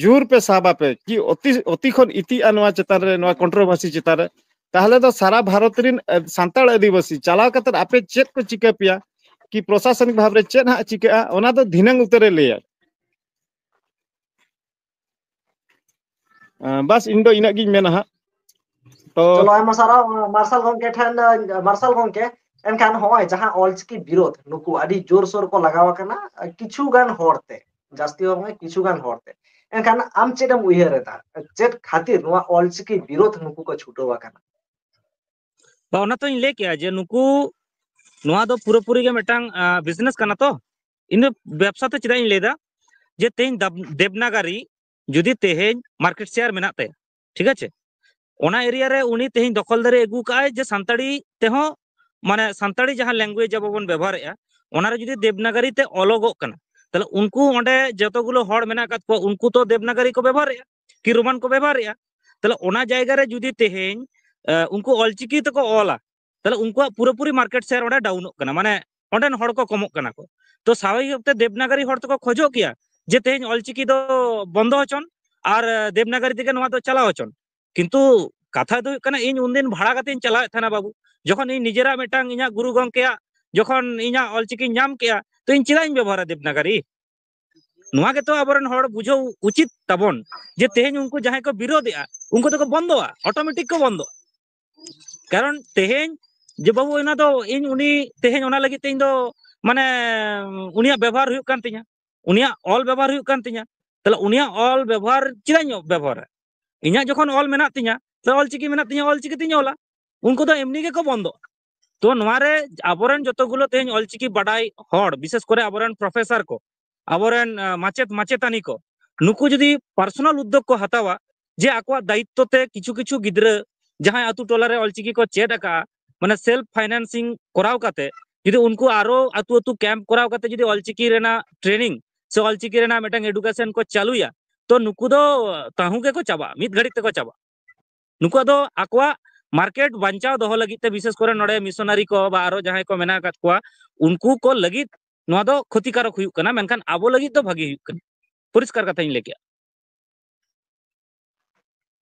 ᱡᱳᱨ ᱯᱮ ᱥᱟᱵᱟ ᱯᱮ, ᱠᱤ ᱚᱛᱤ, ᱚᱛᱤ ᱠᱷᱚᱱ ᱤᱛᱤᱜᱼᱟ ᱱᱚᱣᱟ ᱪᱮᱛᱟᱱ ᱨᱮ, ᱱᱚᱣᱟ ᱠᱚᱱᱴᱨᱳᱵᱷᱟᱨᱥᱤ ᱪᱮᱛᱟᱱ ᱨᱮ, ᱛᱟᱦᱚᱞᱮ ᱫᱚ ᱥᱟᱨᱟ ᱵᱷᱟᱨᱚᱛ ᱨᱮᱱ, ᱮ, ᱥᱟᱱᱛᱟᱲ ᱟᱹᱫᱤᱵᱟᱹᱥᱤ ᱪᱟᱞᱟᱣ ᱠᱟᱛᱮ ᱟᱯᱮ ᱪᱮᱫ ᱠᱚ ᱪᱤᱠᱟᱹ ᱯᱮᱭᱟ, ᱠᱤ ᱯᱨᱚᱥᱟᱥᱚᱱᱤᱠ ᱵᱷᱟᱵᱽ ᱨᱮ ᱪᱮᱫ ᱦᱟᱸᱜ ᱪᱤᱠᱟᱹᱜᱼᱟ, ᱚᱱᱟ ᱫᱚ ᱫᱷᱤᱱᱟᱹᱝ ᱩᱛᱟᱹᱨᱮ ᱞᱟᱹᱭᱟ᱾ ᱮ, ᱵᱟᱥ, ᱤᱧ ᱫᱚ ᱤᱱᱟᱹᱜ ᱜᱤᱧ ᱢᱮᱱᱟ ᱦᱟᱸᱜ᱾ ᱛᱚ ᱪᱚᱞᱚ, ᱟᱭᱢᱟ ᱥᱟᱨᱦᱟᱣ, ᱢᱟᱨᱥᱟᱞ ᱜᱚᱢᱠᱮ ᱴᱷᱮᱱ, ᱢᱟᱨᱥᱟᱞ ᱜᱚᱢᱠᱮ, ᱮᱱᱠᱷᱟᱱ ᱦᱚᱸᱜᱼᱚᱭ ᱡᱟᱦᱟᱸ ᱚᱞᱪᱤᱠᱤ ᱵᱤᱨᱳᱫᱷ ᱱᱩᱠᱩ ᱟᱹᱰᱤ ᱡᱳᱨᱥᱳᱨ ᱠᱚ ᱞᱟᱜᱟᱣ ᱟᱠᱟᱱᱟ, ᱠᱤᱪᱷᱩ ᱜᱟᱱ ᱦᱚᱲ ᱛᱮ, ᱡᱟᱹᱥᱛᱤ ᱦᱚᱸ ᱵᱟᱝ, ᱠᱤᱪᱷᱩ ᱜᱟᱱ ᱦᱚᱲ ᱛᱮ᱾ ᱮᱱᱠᱷᱟᱱ ᱟᱢ ᱪᱮᱫ ᱮᱢ ᱩᱭᱦᱟᱹᱨ ᱮᱫᱟ, ᱪᱮᱫ ᱠᱷᱟᱹᱛᱤᱨ ᱱᱚᱣᱟ ᱚᱞᱪᱤᱠᱤ ᱵᱤᱨᱳᱫᱷ ᱱᱩᱠᱩ ᱠᱚ ᱪᱷᱩᱴᱟᱹᱣ ᱟᱠᱟᱱᱟ? ᱵᱟ, ᱚᱱᱟ ᱛᱚᱧ ᱞᱟᱹᱭ ᱠᱮᱜᱼᱟ ᱡᱮ ᱱᱩᱠᱩ, ᱱᱚᱣᱟ ᱫᱚ ᱯᱩᱨᱟᱹᱯᱩᱨᱤ ᱜᱮ ᱢᱤᱫᱴᱟᱝ ᱵᱤᱡᱽᱱᱮᱥ ᱠᱟᱱᱟ᱾ ᱛᱚ ᱤᱧ ᱫᱚ ᱵᱮᱵᱽᱥᱟ ᱛᱮ ᱪᱮᱫᱟᱜ ᱤᱧ ᱞᱟᱹᱭ ᱮᱫᱟ, ᱡᱮ ᱛᱮᱦᱮᱧ ᱫᱟᱵ- ᱫᱮᱵᱽᱱᱟᱜᱟᱨᱤ ᱡᱩᱫᱤ ᱛᱮᱦᱮᱧ ᱢᱟᱨᱠᱮᱴ ᱥᱮᱭᱟᱨ ᱢᱮᱱᱟᱜ ᱛᱟᱭᱟ, ᱴᱷᱤᱠ ᱟᱪᱷᱮ, ᱚᱱᱟ ᱮᱨᱤᱭᱟ ᱨᱮ ᱩᱱᱤ ᱛᱮᱦᱮᱧ ᱫᱚᱠᱷᱚᱞᱫᱟᱨᱤ ᱟᱹᱜᱩ ᱠᱟᱜᱼᱟᱭ ᱡᱮ ᱥᱟᱱᱛᱟᱲᱤ ᱛᱮᱦᱚᱸ, ᱢᱟᱱᱮ ᱥᱟᱱᱛᱟᱲᱤ ᱡᱟᱦᱟᱸ ᱞᱮᱝᱜᱩᱭᱮᱡᱽ ᱟᱵᱚ ᱵᱚᱱ ᱵᱮᱵᱚᱦᱟᱨᱮᱜᱼᱟ, ᱚᱱᱟᱨᱮ ᱡᱩᱫᱤ ᱫᱮᱵᱽᱱᱟᱜᱟᱨᱤ ᱛᱮ ᱚᱞᱚᱜᱚᱜ ᱠᱟᱱᱟ, ᱛᱟᱦᱞᱮ ᱩᱱᱠᱩ ᱚᱸᱰᱮ ᱡᱚᱛᱚ ᱜᱩᱞᱳ ᱦᱚᱲ ᱢᱮᱱᱟᱜ ᱟᱠᱟᱫ ᱠᱚᱣᱟ, ᱩᱱᱠᱩ ᱛᱚ ᱫᱮᱵᱽᱱᱟᱜᱟᱨᱤ ᱠᱚ ᱵᱮᱵᱚᱦᱟᱨᱮᱜᱼᱟ, ᱠᱤ ᱨᱳᱢᱟᱱ ᱠᱚ ᱵᱮᱵᱚᱦᱟᱨᱮᱜᱼᱟ, ᱛᱟᱦᱞᱮ ᱚᱱᱟ ᱡᱟᱭᱜᱟ ᱨᱮ ᱡᱩᱫᱤ ᱛᱮᱦᱮᱧ ᱩᱱᱠᱩ ᱚᱞᱪᱤᱠᱤ ᱛᱮᱠᱚ ᱚᱞᱟ, ᱛᱟᱦᱞᱮ ᱩᱱᱠᱩᱣᱟᱜ ᱯᱩᱨᱟᱹᱯᱩᱨᱤ ᱢᱟᱨᱠᱮᱴ ᱥᱮᱭᱟᱨ ᱚᱸᱰᱮ ᱰᱟᱣᱩᱱᱚᱜ ᱠᱟᱱᱟ, ᱢᱟᱱᱮ ᱚᱸᱰᱮᱱ ᱦᱚᱲ ᱠᱚ ᱠᱚᱢᱚᱜ ᱠᱟᱱᱟ ᱠᱚ᱾ ᱛᱚ ᱥᱟᱵᱷᱟᱵᱤᱠ ᱵᱷᱟᱵᱛᱮ ᱫᱮᱵᱽᱱᱟᱜᱟᱨᱤ ᱦᱚᱲ ᱛᱮᱠᱚ ᱠᱷᱚᱡᱚᱜ ᱜᱮᱭᱟ ᱡᱮ ᱛᱮᱦᱮᱧ ᱚᱞᱪᱤᱠᱤ ᱫᱚ ᱵᱚᱱᱫᱚ ᱦᱚᱪᱚᱱ ᱟᱨ ᱫᱮᱵᱽᱱᱟᱜᱟᱨᱤ ᱛᱮᱜᱮ ᱱᱚᱣᱟ ᱫᱚ ᱪᱟᱞᱟᱣ ᱦᱚᱪᱚᱱ᱾ ᱠᱤᱱᱛᱩ ᱠᱟᱛᱷᱟ ᱫᱚ ᱦᱩᱭᱩᱜ ᱠᱟᱱᱟ, ᱤᱧ ᱩᱱᱫᱤᱱ ᱵᱷᱟᱲᱟ ᱠᱟᱛᱮᱧ ᱪᱟᱞᱟᱣᱮᱫ ᱛᱟᱦᱮᱱᱟ ᱵᱟᱹᱵᱩ, ᱡᱚᱠᱷᱚᱱ ᱤᱧ ᱱᱤᱡᱮᱨᱟᱜ ᱢᱤᱫᱴᱟᱝ ᱤᱧᱟᱹᱜ ᱜᱩᱨᱩ ᱜᱚᱢᱠᱮᱭᱟᱜ ᱡᱚᱠᱷᱚᱱ ᱤᱧᱟᱹᱜ ᱚᱞᱪᱤᱠᱤᱧ ᱧᱟᱢ ᱠᱮᱜᱼᱟ, ᱛᱚ ᱤᱧ ᱪᱮᱫᱟᱜ ᱤᱧ ᱵᱮᱵᱚᱦᱟᱨᱟ ᱫᱮᱵᱽᱱᱟᱜᱟᱨᱤ? ᱱᱚᱣᱟ ᱜᱮᱛᱚ ᱟᱵᱚᱨᱮᱱ ᱦᱚᱲ ᱵᱩᱡᱷᱟᱹᱣ ᱩᱪᱤᱛ ᱛᱟᱵᱚᱱ, ᱡᱮ ᱛᱮᱦᱮᱧ ᱩᱱᱠᱩ ᱡᱟᱦᱟᱸᱭ ᱠᱚ ᱵᱤᱨᱳᱫᱷᱮᱜᱼᱟ, ᱩᱱᱠᱩ ᱫᱚᱠᱚ ᱵᱚᱱᱫᱚᱜᱼᱟ, ᱚᱴᱳᱢᱮᱴᱤᱠ ᱠᱚ ᱵᱚᱱᱫᱚᱜᱼᱟ᱾ ᱠᱟᱨᱚᱱ ᱛᱮᱦᱮᱧ ᱡᱮ ᱵᱟᱹᱵᱩ, ᱚᱱᱟ ᱫᱚ ᱤᱧ ᱩᱱᱤ ᱛᱮᱦᱮᱧ ᱚᱱᱟ ᱞᱟᱹᱜᱤᱫ ᱛᱮ ᱤᱧ ᱫᱚ, ᱢᱟᱱᱮ, ᱩᱱᱤᱭᱟᱜ ᱵᱮᱵᱚᱦᱟᱨ ᱦᱩᱭᱩᱜ ᱠᱟᱱ ᱛᱤᱧᱟ, ᱩᱱᱤᱭᱟᱜ ᱚᱞ ᱵᱮᱵᱚᱦᱟᱨ ᱦᱩᱭᱩᱜ ᱠᱟᱱ ᱛᱤᱧᱟ, ᱛᱟᱦᱞᱮ ᱩᱱᱤᱭᱟᱜ ᱚᱞ ᱵᱮᱵᱚᱦᱟᱨ ᱪᱮᱫᱟᱜ ᱤᱧ ᱵᱮᱵᱚᱦᱟᱨᱟ? ᱤᱧᱟᱹᱜ ᱡᱚᱠᱷᱚᱱ ᱚᱞ ᱢᱮᱱᱟᱜ ᱛᱤᱧᱟ, ᱛᱟᱦᱞᱮ ᱚᱞᱪᱤᱠᱤ ᱢᱮᱱᱟᱜ ᱛᱤᱧᱟ, ᱚᱞᱪᱤᱠᱤ ᱛᱤᱧ ᱚᱞᱟ, ᱩᱱᱠᱩ ᱫᱚ ᱮᱢᱱᱤ ᱜᱮᱠᱚ ᱵᱚᱱᱫᱚᱜᱼᱟ᱾ ᱛᱚ ᱱᱚᱣᱟ ᱨᱮ ᱟᱵᱚᱨᱮᱱ ᱡᱚᱛᱚ ᱜᱩᱞᱳ ᱛᱮᱦᱮᱧ ᱚᱞᱪᱤᱠᱤ ᱵᱟᱰᱟᱭ ᱦᱚᱲ, ᱵᱤᱥᱮᱥ ᱠᱚᱨᱮ ᱟᱵᱚᱨᱮᱱ ᱯᱨᱚᱯᱷᱮᱥᱚᱨ ᱠᱚ, ᱟᱵᱚᱨᱮᱱ ᱢᱟᱪᱮᱫ ᱢᱟᱪᱮᱛᱟᱹᱱᱤ ᱠᱚ, ᱱᱩᱠᱩ ᱡᱩᱫᱤ ᱯᱟᱨᱥᱚᱱᱟᱞ ᱩᱫᱽᱫᱳᱜᱽ ᱠᱚ ᱦᱟᱛᱟᱣᱟ, ᱡᱮ ᱟᱠᱚᱣᱟᱜ ᱫᱟᱭᱤᱛᱛᱚ ᱛᱮ ᱠᱤᱪᱷᱩ ᱠᱤᱪᱷᱩ ᱜᱤᱫᱽᱨᱟᱹ ᱡᱟᱦᱟᱸᱭ ᱟᱛᱳ ᱴᱚᱞᱟ ᱨᱮ ᱚᱞᱪᱤᱠᱤ ᱠᱚ ᱪᱮᱫ ᱟᱠᱟᱫᱼᱟ, ᱢᱟᱱᱮ ᱥᱮᱞᱯ ᱯᱷᱟᱭᱱᱟᱱᱥᱤᱝ ᱠᱚᱨᱟᱣ ᱠᱟᱛᱮ ᱡᱩᱫᱤ ᱩᱱᱠᱩ ᱟᱨᱚ ᱟᱛᱳ ᱟᱛᱳ ᱠᱮᱢᱯ ᱠᱚᱨᱟᱣ ᱠᱟᱛᱮ ᱡᱩᱫᱤ ᱚᱞᱪᱤᱠᱤ ᱨᱮᱱᱟᱜ ᱴᱨᱮᱱᱤᱝ ᱥᱮ ᱚᱞᱪᱤᱠᱤ ᱨᱮᱱᱟᱜ ᱢᱤᱫᱴᱟᱝ ᱮᱰᱩᱠᱮᱥᱚᱱ ᱠᱚ ᱪᱟᱹᱞᱩᱭᱟ, ᱛᱚ ᱱᱩᱠᱩ ᱫᱚ ᱛᱟᱹᱦᱩ ᱜᱮᱠᱚ ᱪᱟᱵᱟᱜᱼᱟ, ᱢᱤᱫ ᱜᱷᱟᱹᱲᱤᱡ ᱛᱮᱠᱚ ᱪᱟᱵᱟᱜᱼᱟ᱾ ᱱᱩᱠᱩᱣᱟᱜ ᱫᱚ ᱟᱠᱚᱣᱟᱜ ᱢᱟᱨᱠᱮᱴ ᱵᱟᱧᱪᱟᱣ ᱫᱚᱦᱚ ᱞᱟᱹᱜᱤᱫ ᱛᱮ, ᱵᱤᱥᱮᱥ ᱠᱚᱨᱮ ᱱᱚᱰᱮ ᱢᱤᱥᱚᱱᱟᱨᱤ ᱠᱚ ᱵᱟ ᱟᱨᱚ ᱡᱟᱦᱟᱸᱭ ᱠᱚ ᱢᱮᱱᱟᱜ ᱟᱠᱟᱫ ᱠᱚᱣᱟ, ᱩᱱᱠᱩ ᱠᱚ ᱞᱟᱹᱜᱤᱫ ᱱᱚᱣᱟ ᱫᱚ ᱠᱷᱚᱛᱤᱠᱟᱨᱚᱠ ᱦᱩᱭᱩᱜ ᱠᱟᱱᱟ, ᱢᱮᱱᱠᱷᱟᱱ ᱟᱵᱚ ᱞᱟᱹᱜᱤᱫ ᱫᱚ ᱵᱷᱟᱜᱤ ᱦᱩᱭᱩᱜ ᱠᱟᱱᱟ᱾ ᱯᱚᱨᱤᱥᱠᱟᱨ ᱠᱟᱛᱷᱟᱧ ᱞᱟᱹᱭ ᱠᱮᱜᱼᱟ᱾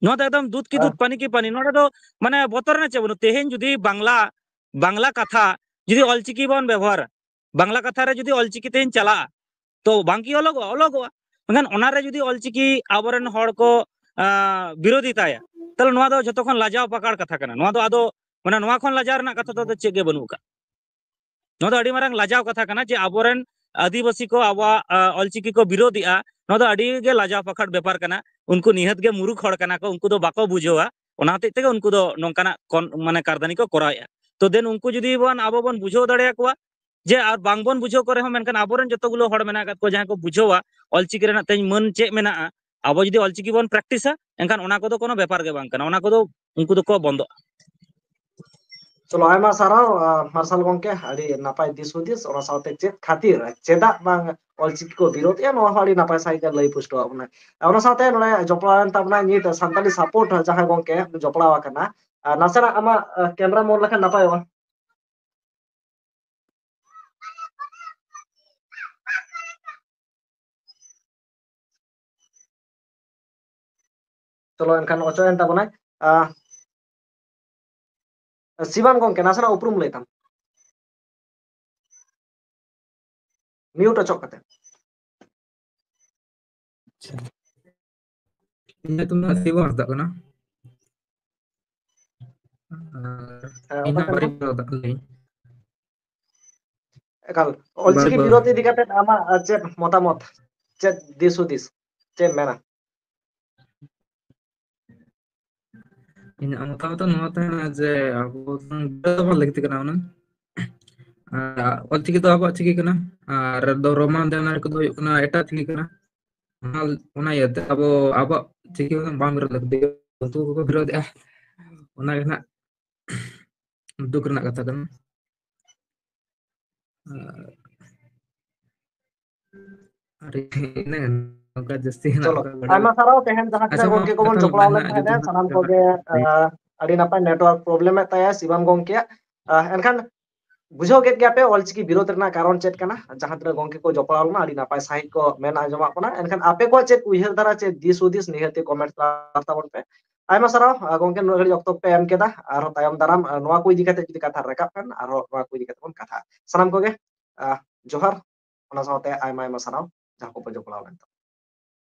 ᱱᱚᱣᱟ ᱫᱚ ᱮᱠᱫᱚᱢ ᱫᱩᱫᱷ ᱠᱤ ᱫᱩᱫᱷ, ᱯᱟᱱᱤ ᱠᱤ ᱯᱟᱱᱤ᱾ ᱱᱚᱰᱮ ᱫᱚ ᱢᱟᱱᱮ ᱵᱚᱛᱚᱨ ᱨᱮᱱᱟᱜ ᱪᱮᱫ ᱵᱟᱹᱱᱩᱜ᱾ ᱛᱮᱦᱮᱧ ᱡᱩᱫᱤ ᱵᱟᱝᱞᱟ, ᱵᱟᱝᱞᱟ ᱠᱟᱛᱷᱟ ᱡᱩᱫᱤ ᱚᱞᱪᱤᱠᱤ ᱵᱚᱱ ᱵᱮᱵᱚᱦᱟᱨᱟ, ᱵᱟᱝᱞᱟ ᱠᱟᱛᱷᱟ ᱨᱮ ᱡᱩᱫᱤ ᱚᱞᱪᱤᱠᱤ ᱛᱮᱦᱮᱧ ᱪᱟᱞᱟᱜᱼᱟ, ᱛᱚ ᱵᱟᱝ ᱠᱤ ᱚᱞᱚᱜᱚᱜᱼᱟ? ᱚᱞᱚᱜᱚᱜᱼᱟ᱾ ᱢᱮᱱᱠᱷᱟᱱ ᱚᱱᱟᱨᱮ ᱡᱩᱫᱤ ᱚᱞᱪᱤᱠᱤ ᱟᱵᱚᱨᱮᱱ ᱦᱚᱲ ᱠᱚ, ᱟᱸ, ᱵᱤᱨᱳᱫᱷᱤᱛᱟᱭᱟ, ᱛᱟᱦᱞᱮ ᱱᱚᱣᱟ ᱫᱚ ᱡᱷᱚᱛᱚ ᱠᱷᱚᱱ ᱞᱟᱡᱟᱣ ᱯᱟᱠᱟᱲ ᱠᱟᱛᱷᱟ ᱠᱟᱱᱟ᱾ ᱱᱚᱣᱟ ᱫᱚ ᱟᱫᱚ ᱢᱟᱱᱮ ᱱᱚᱣᱟ ᱠᱷᱚᱱ ᱞᱟᱡᱟᱣ ᱨᱮᱱᱟᱜ ᱠᱟᱛᱷᱟ ᱫᱚ ᱪᱮᱫ ᱜᱮ ᱵᱟᱹᱱᱩᱜ ᱟᱠᱟᱫ᱾ ᱱᱚᱣᱟ ᱫᱚ ᱟᱹᱰᱤ ᱢᱟᱨᱟᱝ ᱞᱟᱡᱟᱣ ᱠᱟᱛᱷᱟ ᱠᱟᱱᱟ ᱡᱮ ᱟᱵᱚᱨᱮᱱ ᱟᱹᱫᱤᱵᱟᱹᱥᱤ ᱠᱚ ᱟᱵᱚᱣᱟᱜ, ᱟ, ᱚᱞᱪᱤᱠᱤ ᱠᱚ ᱵᱤᱨᱳᱫᱮᱜᱼᱟ᱾ ᱱᱚᱣᱟ ᱫᱚ ᱟᱹᱰᱤ ᱜᱮ ᱞᱟᱡᱟᱣ ᱯᱟᱠᱷᱟᱲ ᱵᱮᱯᱟᱨ ᱠᱟᱱᱟ᱾ ᱩᱱᱠᱩ ᱱᱤᱦᱟᱹᱛ ᱜᱮ ᱢᱩᱨᱩᱠᱷ ᱦᱚᱲ ᱠᱟᱱᱟ ᱠᱚ, ᱩᱱᱠᱩ ᱫᱚ ᱵᱟᱠᱚ ᱵᱩᱡᱷᱟᱹᱣᱟ᱾ ᱚᱱᱟ ᱦᱚᱛᱮᱡ ᱛᱮᱜᱮ ᱩᱱᱠᱩ ᱫᱚ ᱱᱚᱝᱠᱟᱱᱟᱜ ᱠᱚᱱ-, ᱢᱟᱱᱮ ᱠᱟᱨᱫᱟᱱᱤ ᱠᱚ ᱠᱚᱨᱟᱣᱮᱫᱼᱟ᱾ ᱛᱚ then ᱩᱱᱠᱩ ᱡᱩᱫᱤ ᱵᱚᱱ, ᱟᱵᱚ ᱵᱚᱱ ᱵᱩᱡᱷᱟᱹᱣ ᱫᱟᱲᱮᱭᱟᱠᱚᱣᱟ ᱡᱮ, ᱟᱨ ᱵᱟᱝ ᱵᱚᱱ ᱵᱩᱡᱷᱟᱹᱣ ᱠᱚ ᱨᱮᱦᱚᱸ, ᱢᱮᱱᱠᱷᱟᱱ ᱟᱵᱚᱨᱮᱱ ᱡᱚᱛᱚ ᱜᱩᱞᱳ ᱦᱚᱲ ᱢᱮᱱᱟᱜ ᱟᱠᱟᱫ ᱠᱚᱣᱟ ᱡᱟᱦᱟᱸᱭ ᱠᱚ ᱵᱩᱡᱷᱟᱹᱣᱟ ᱚᱞᱪᱤᱠᱤ ᱨᱮᱱᱟᱜ ᱛᱮᱦᱮᱧ ᱢᱟᱹᱱ ᱪᱮᱫ ᱢᱮᱱᱟᱜᱼᱟ, ᱟᱵᱚ ᱡᱩᱫᱤ ᱚᱞᱪᱤᱠᱤ ᱵᱚᱱ ᱯᱨᱮᱠᱴᱤᱥᱟ, ᱮᱱᱠᱷᱟᱱ ᱚᱱᱟ ᱠᱚᱫᱚ ᱠᱳᱱᱳ ᱵᱮᱯᱟᱨ ᱜᱮ ᱵᱟᱝ ᱠᱟᱱᱟ, ᱚᱱᱟ ᱠᱚᱫᱚ ᱩᱱᱠᱩ ᱫᱚᱠᱚ ᱵᱚᱱᱫᱚᱜᱼᱟ᱾ ᱪᱚᱞᱚ, ᱟᱭᱢᱟ ᱥᱟᱨᱦᱟᱣ, ᱟ, ᱢᱟᱨᱥᱟᱞ ᱜᱚᱝᱠᱮ, ᱟᱹᱰᱤ ᱱᱟᱯᱟᱭ ᱫᱤᱥ ᱦᱩᱫᱤᱥ, ᱚᱱᱟ ᱥᱟᱶᱛᱮ ᱪᱮᱫ ᱠᱷᱟᱹᱛᱤᱨ, ᱪᱮᱫᱟᱜ ᱵᱟᱝ ᱚᱞᱪᱤᱠᱤ ᱠᱚ ᱵᱤᱨᱳᱫ ᱮᱜᱼᱟ, ᱱᱚᱣᱟ ᱦᱚᱸ ᱟᱹᱰᱤ ᱱᱟᱯᱟᱭ ᱥᱟᱺᱦᱤᱡ ᱮ ᱞᱟᱹᱭ ᱯᱩᱥᱴᱟᱹᱣᱟᱜ ᱵᱚᱱᱟ᱾ ᱚᱱᱟ ᱥᱟᱶᱛᱮ ᱱᱚᱰᱮ ᱡᱚᱯᱲᱟᱣ ᱮᱱ ᱛᱟᱵᱚᱱᱟ ᱱᱤᱛ ᱥᱟᱱᱛᱟᱞᱤ ᱥᱟᱯᱳᱨᱴ ᱡᱟᱦᱟᱸᱭ ᱜᱚᱝᱠᱮ ᱡᱚᱯᱲᱟᱣ ᱟᱠᱟᱱᱟ, ᱟᱨ ᱱᱟᱥᱮᱱᱟᱜ ᱟᱢᱟᱜ, ᱟ, ᱠᱮᱢᱨᱟ ᱢᱳᱰ ᱞᱮᱠᱷᱟᱱ ᱱᱟᱯᱟᱭᱚᱜᱼᱟ᱾ ᱪᱚᱞᱚ, ᱮᱱᱠᱷᱟᱱ ᱚᱪᱚᱜ ᱮᱱ ᱛᱟᱵᱚᱱᱟᱭ᱾ ᱟ, ᱥᱤᱵᱟᱢ ᱜᱚᱝᱠᱮ, ᱱᱟᱥᱮᱱᱟᱜ ᱩᱯᱨᱩᱢ ᱞᱟᱹᱭ ᱛᱟᱢ᱾ ᱢᱤᱭᱩᱴ ᱚᱪᱚᱜ ᱠᱟᱛᱮ᱾ ᱟᱪᱪᱷᱟ᱾ ᱤᱧᱟᱹᱜ ᱧᱩᱛᱩᱢ ᱫᱚ ᱥᱤᱵᱟᱢ ᱦᱟᱸᱥᱫᱟᱜ ᱠᱟᱱᱟ᱾ ᱟᱨ ᱦᱮᱸ, ᱤᱧ ᱚᱠᱟ ᱦᱟᱸᱜ ᱥᱮᱱ ᱵᱟᱨᱭᱟ ᱠᱷᱚᱱ? ᱵᱟᱨᱭᱟ ᱠᱟᱛᱷᱟ ᱞᱟᱹᱭᱟᱹᱧ᱾ ᱮᱠᱟᱞ, ᱚᱞᱪᱤᱠᱤ ᱵᱟᱨᱭᱟ᱾ ᱵᱤᱨᱳᱫᱷ ᱤᱫᱤ ᱠᱟᱛᱮ ᱟᱢᱟᱜ, ᱟ, ᱪᱮᱫ ᱢᱚᱛᱟᱢᱚᱛ, ᱪᱮᱫ ᱫᱤᱥ ᱦᱩᱫᱤᱥ, ᱪᱮᱫ ᱮᱢ ᱢᱮᱱᱟ? ᱤᱧᱟᱹᱜ ᱢᱚᱛᱟᱢᱚᱛ ᱱᱚᱣᱟ ᱛᱟᱦᱮᱱᱟ ᱡᱮ ᱟᱵᱚ ᱵᱚᱱ ᱵᱤᱨᱳᱫᱷ ᱞᱟᱹᱠᱛᱤ ᱠᱟᱱᱟ ᱚᱱᱟ᱾ ᱟᱨ ᱚᱞᱪᱤᱠᱤ ᱫᱚ ᱟᱵᱚᱣᱟᱜ ᱪᱤᱠᱤ ᱠᱟᱱᱟ, ᱟᱨ ᱫᱚ ᱨᱳᱢᱟᱱ ᱫᱮᱵᱽᱱᱟᱜᱚᱨᱤ ᱠᱚᱫᱚ ᱦᱩᱭᱩᱜ ᱠᱟᱱᱟ ᱮᱴᱟᱜ ᱪᱤᱠᱤ ᱠᱟᱱᱟ᱾ ᱚᱱᱟ, ᱚᱱᱟ ᱤᱭᱟᱹᱛᱮ ᱟᱵᱚ ᱟᱵᱚᱣᱟᱜ ᱪᱤᱠᱤ ᱵᱟᱝ ᱵᱤᱨᱳᱫᱷ ᱞᱟᱹᱠᱛᱤ, ᱩᱱᱠᱩ ᱠᱚᱠᱚ ᱵᱤᱨᱳᱫᱷᱮᱜᱼᱟ, ᱚᱱᱟ ᱜᱮ ᱱᱟᱜ ᱫᱩᱠ ᱨᱮᱱᱟᱜ ᱠᱟᱛᱷᱟ ᱠᱟᱱᱟ᱾ ᱟᱨ ᱟᱨ ᱤᱱᱟᱹ ᱱᱚᱝᱠᱟ ᱡᱟᱹᱥᱛᱤ ᱦᱮᱱᱟᱜ ᱪᱚᱞᱚ, ᱠᱚᱣᱟ ᱵᱟᱰᱟᱭ ᱟᱭᱢᱟ ᱵᱟᱹᱱᱩᱜ᱾ ᱥᱟᱨᱦᱟᱣ᱾ ᱛᱮᱦᱮᱧ ᱡᱟᱦᱟᱸ ᱟᱪᱪᱷᱟ, ᱛᱤᱱᱟᱹᱜ ᱢᱟ ᱜᱚᱝᱠᱮ ᱠᱚᱵᱚᱱ ᱠᱟᱛᱷᱟ ᱡᱚᱯᱲᱟᱣ ᱢᱮᱱᱟᱜ ᱞᱮᱱ ᱡᱩᱫᱤ ᱛᱟᱦᱮᱸᱫ, ᱦᱟᱸᱜ ᱥᱟᱱᱟᱢ ᱠᱚᱜᱮ, ᱟᱸ, ᱟᱹᱰᱤ ᱱᱟᱯᱟᱭ ᱱᱮᱴᱣᱟᱨᱠ ᱯᱨᱚᱵᱞᱮᱢ ᱮᱫ ᱛᱟᱭᱟ ᱥᱤᱵᱟᱢ ᱜᱚᱝᱠᱮᱭᱟᱜ᱾ ᱟᱸ, ᱮᱱᱠᱷᱟᱱ ᱵᱩᱡᱷᱟᱹᱣ ᱠᱮᱫ ᱜᱮᱭᱟ ᱯᱮ ᱚᱞᱪᱤᱠᱤ ᱵᱤᱨᱳᱫᱷ ᱨᱮᱱᱟᱜ ᱠᱟᱨᱚᱱ ᱪᱮᱫ ᱠᱟᱱᱟ᱾ ᱡᱟᱦᱟᱸ ᱛᱤᱱᱟᱹᱜ ᱜᱚᱝᱠᱮ ᱠᱚ ᱡᱚᱯᱲᱟᱣ ᱞᱮᱱᱟ, ᱟᱹᱰᱤ ᱱᱟᱯᱟᱭ ᱥᱟᱺᱦᱤᱡ ᱠᱚ ᱢᱮᱱ ᱟᱸᱡᱚᱢᱟᱜ ᱵᱚᱱᱟ᱾ ᱮᱱᱠᱷᱟᱱ ᱟᱯᱮ ᱠᱚᱣᱟᱜ ᱪᱮᱫ ᱩᱭᱦᱟᱹᱨ ᱫᱷᱟᱨᱟ, ᱪᱮᱫ ᱫᱤᱥ ᱦᱩᱫᱤᱥ, ᱱᱤᱦᱟᱹᱛ ᱜᱮ ᱠᱚᱢᱮᱱᱴ ᱛᱟᱞᱟ ᱛᱟᱵᱚᱱ ᱯᱮ᱾ ᱟᱭᱢᱟ ᱥᱟᱨᱦᱟᱣ, ᱟᱸ, ᱜᱚᱝᱠᱮ, ᱱᱩᱱᱟᱹᱜ ᱜᱷᱟᱹᱲᱤᱡ ᱚᱠᱛᱚ ᱯᱮ ᱮᱢ ᱠᱮᱫᱟ᱾ ᱟᱨᱦᱚᱸ ᱛᱟᱭᱚᱢ ᱫᱟᱨᱟᱢ, ᱟᱸ, ᱱᱚᱣᱟ ᱠᱚ ᱤᱫᱤ ᱠᱟᱛᱮ ᱡᱩᱫᱤ ᱠᱟᱛᱷᱟ ᱨᱟᱠᱟᱵ ᱠᱷᱟᱱ, ᱟᱨᱦᱚᱸ ᱱᱚᱣᱟ ᱠᱚ ᱤᱫᱤ ᱠᱟᱛᱮ ᱵᱚᱱ ᱠᱟᱛᱷᱟᱜᱼᱟ᱾ ᱥᱟᱱᱟᱢ ᱠᱚᱜᱮ, ᱟᱸ, ᱡᱚᱦᱟᱨ, ᱚᱱᱟ ᱥᱟᱶᱛᱮ ᱟᱭᱢᱟ ᱟᱭᱢᱟ ᱥᱟᱨᱦᱟᱣ ᱡᱟᱦᱟᱸ ᱠᱚᱯᱮ ᱡᱚᱯᱲᱟᱣ ᱞᱮᱱ ᱛᱟᱵᱚᱱᱟ᱾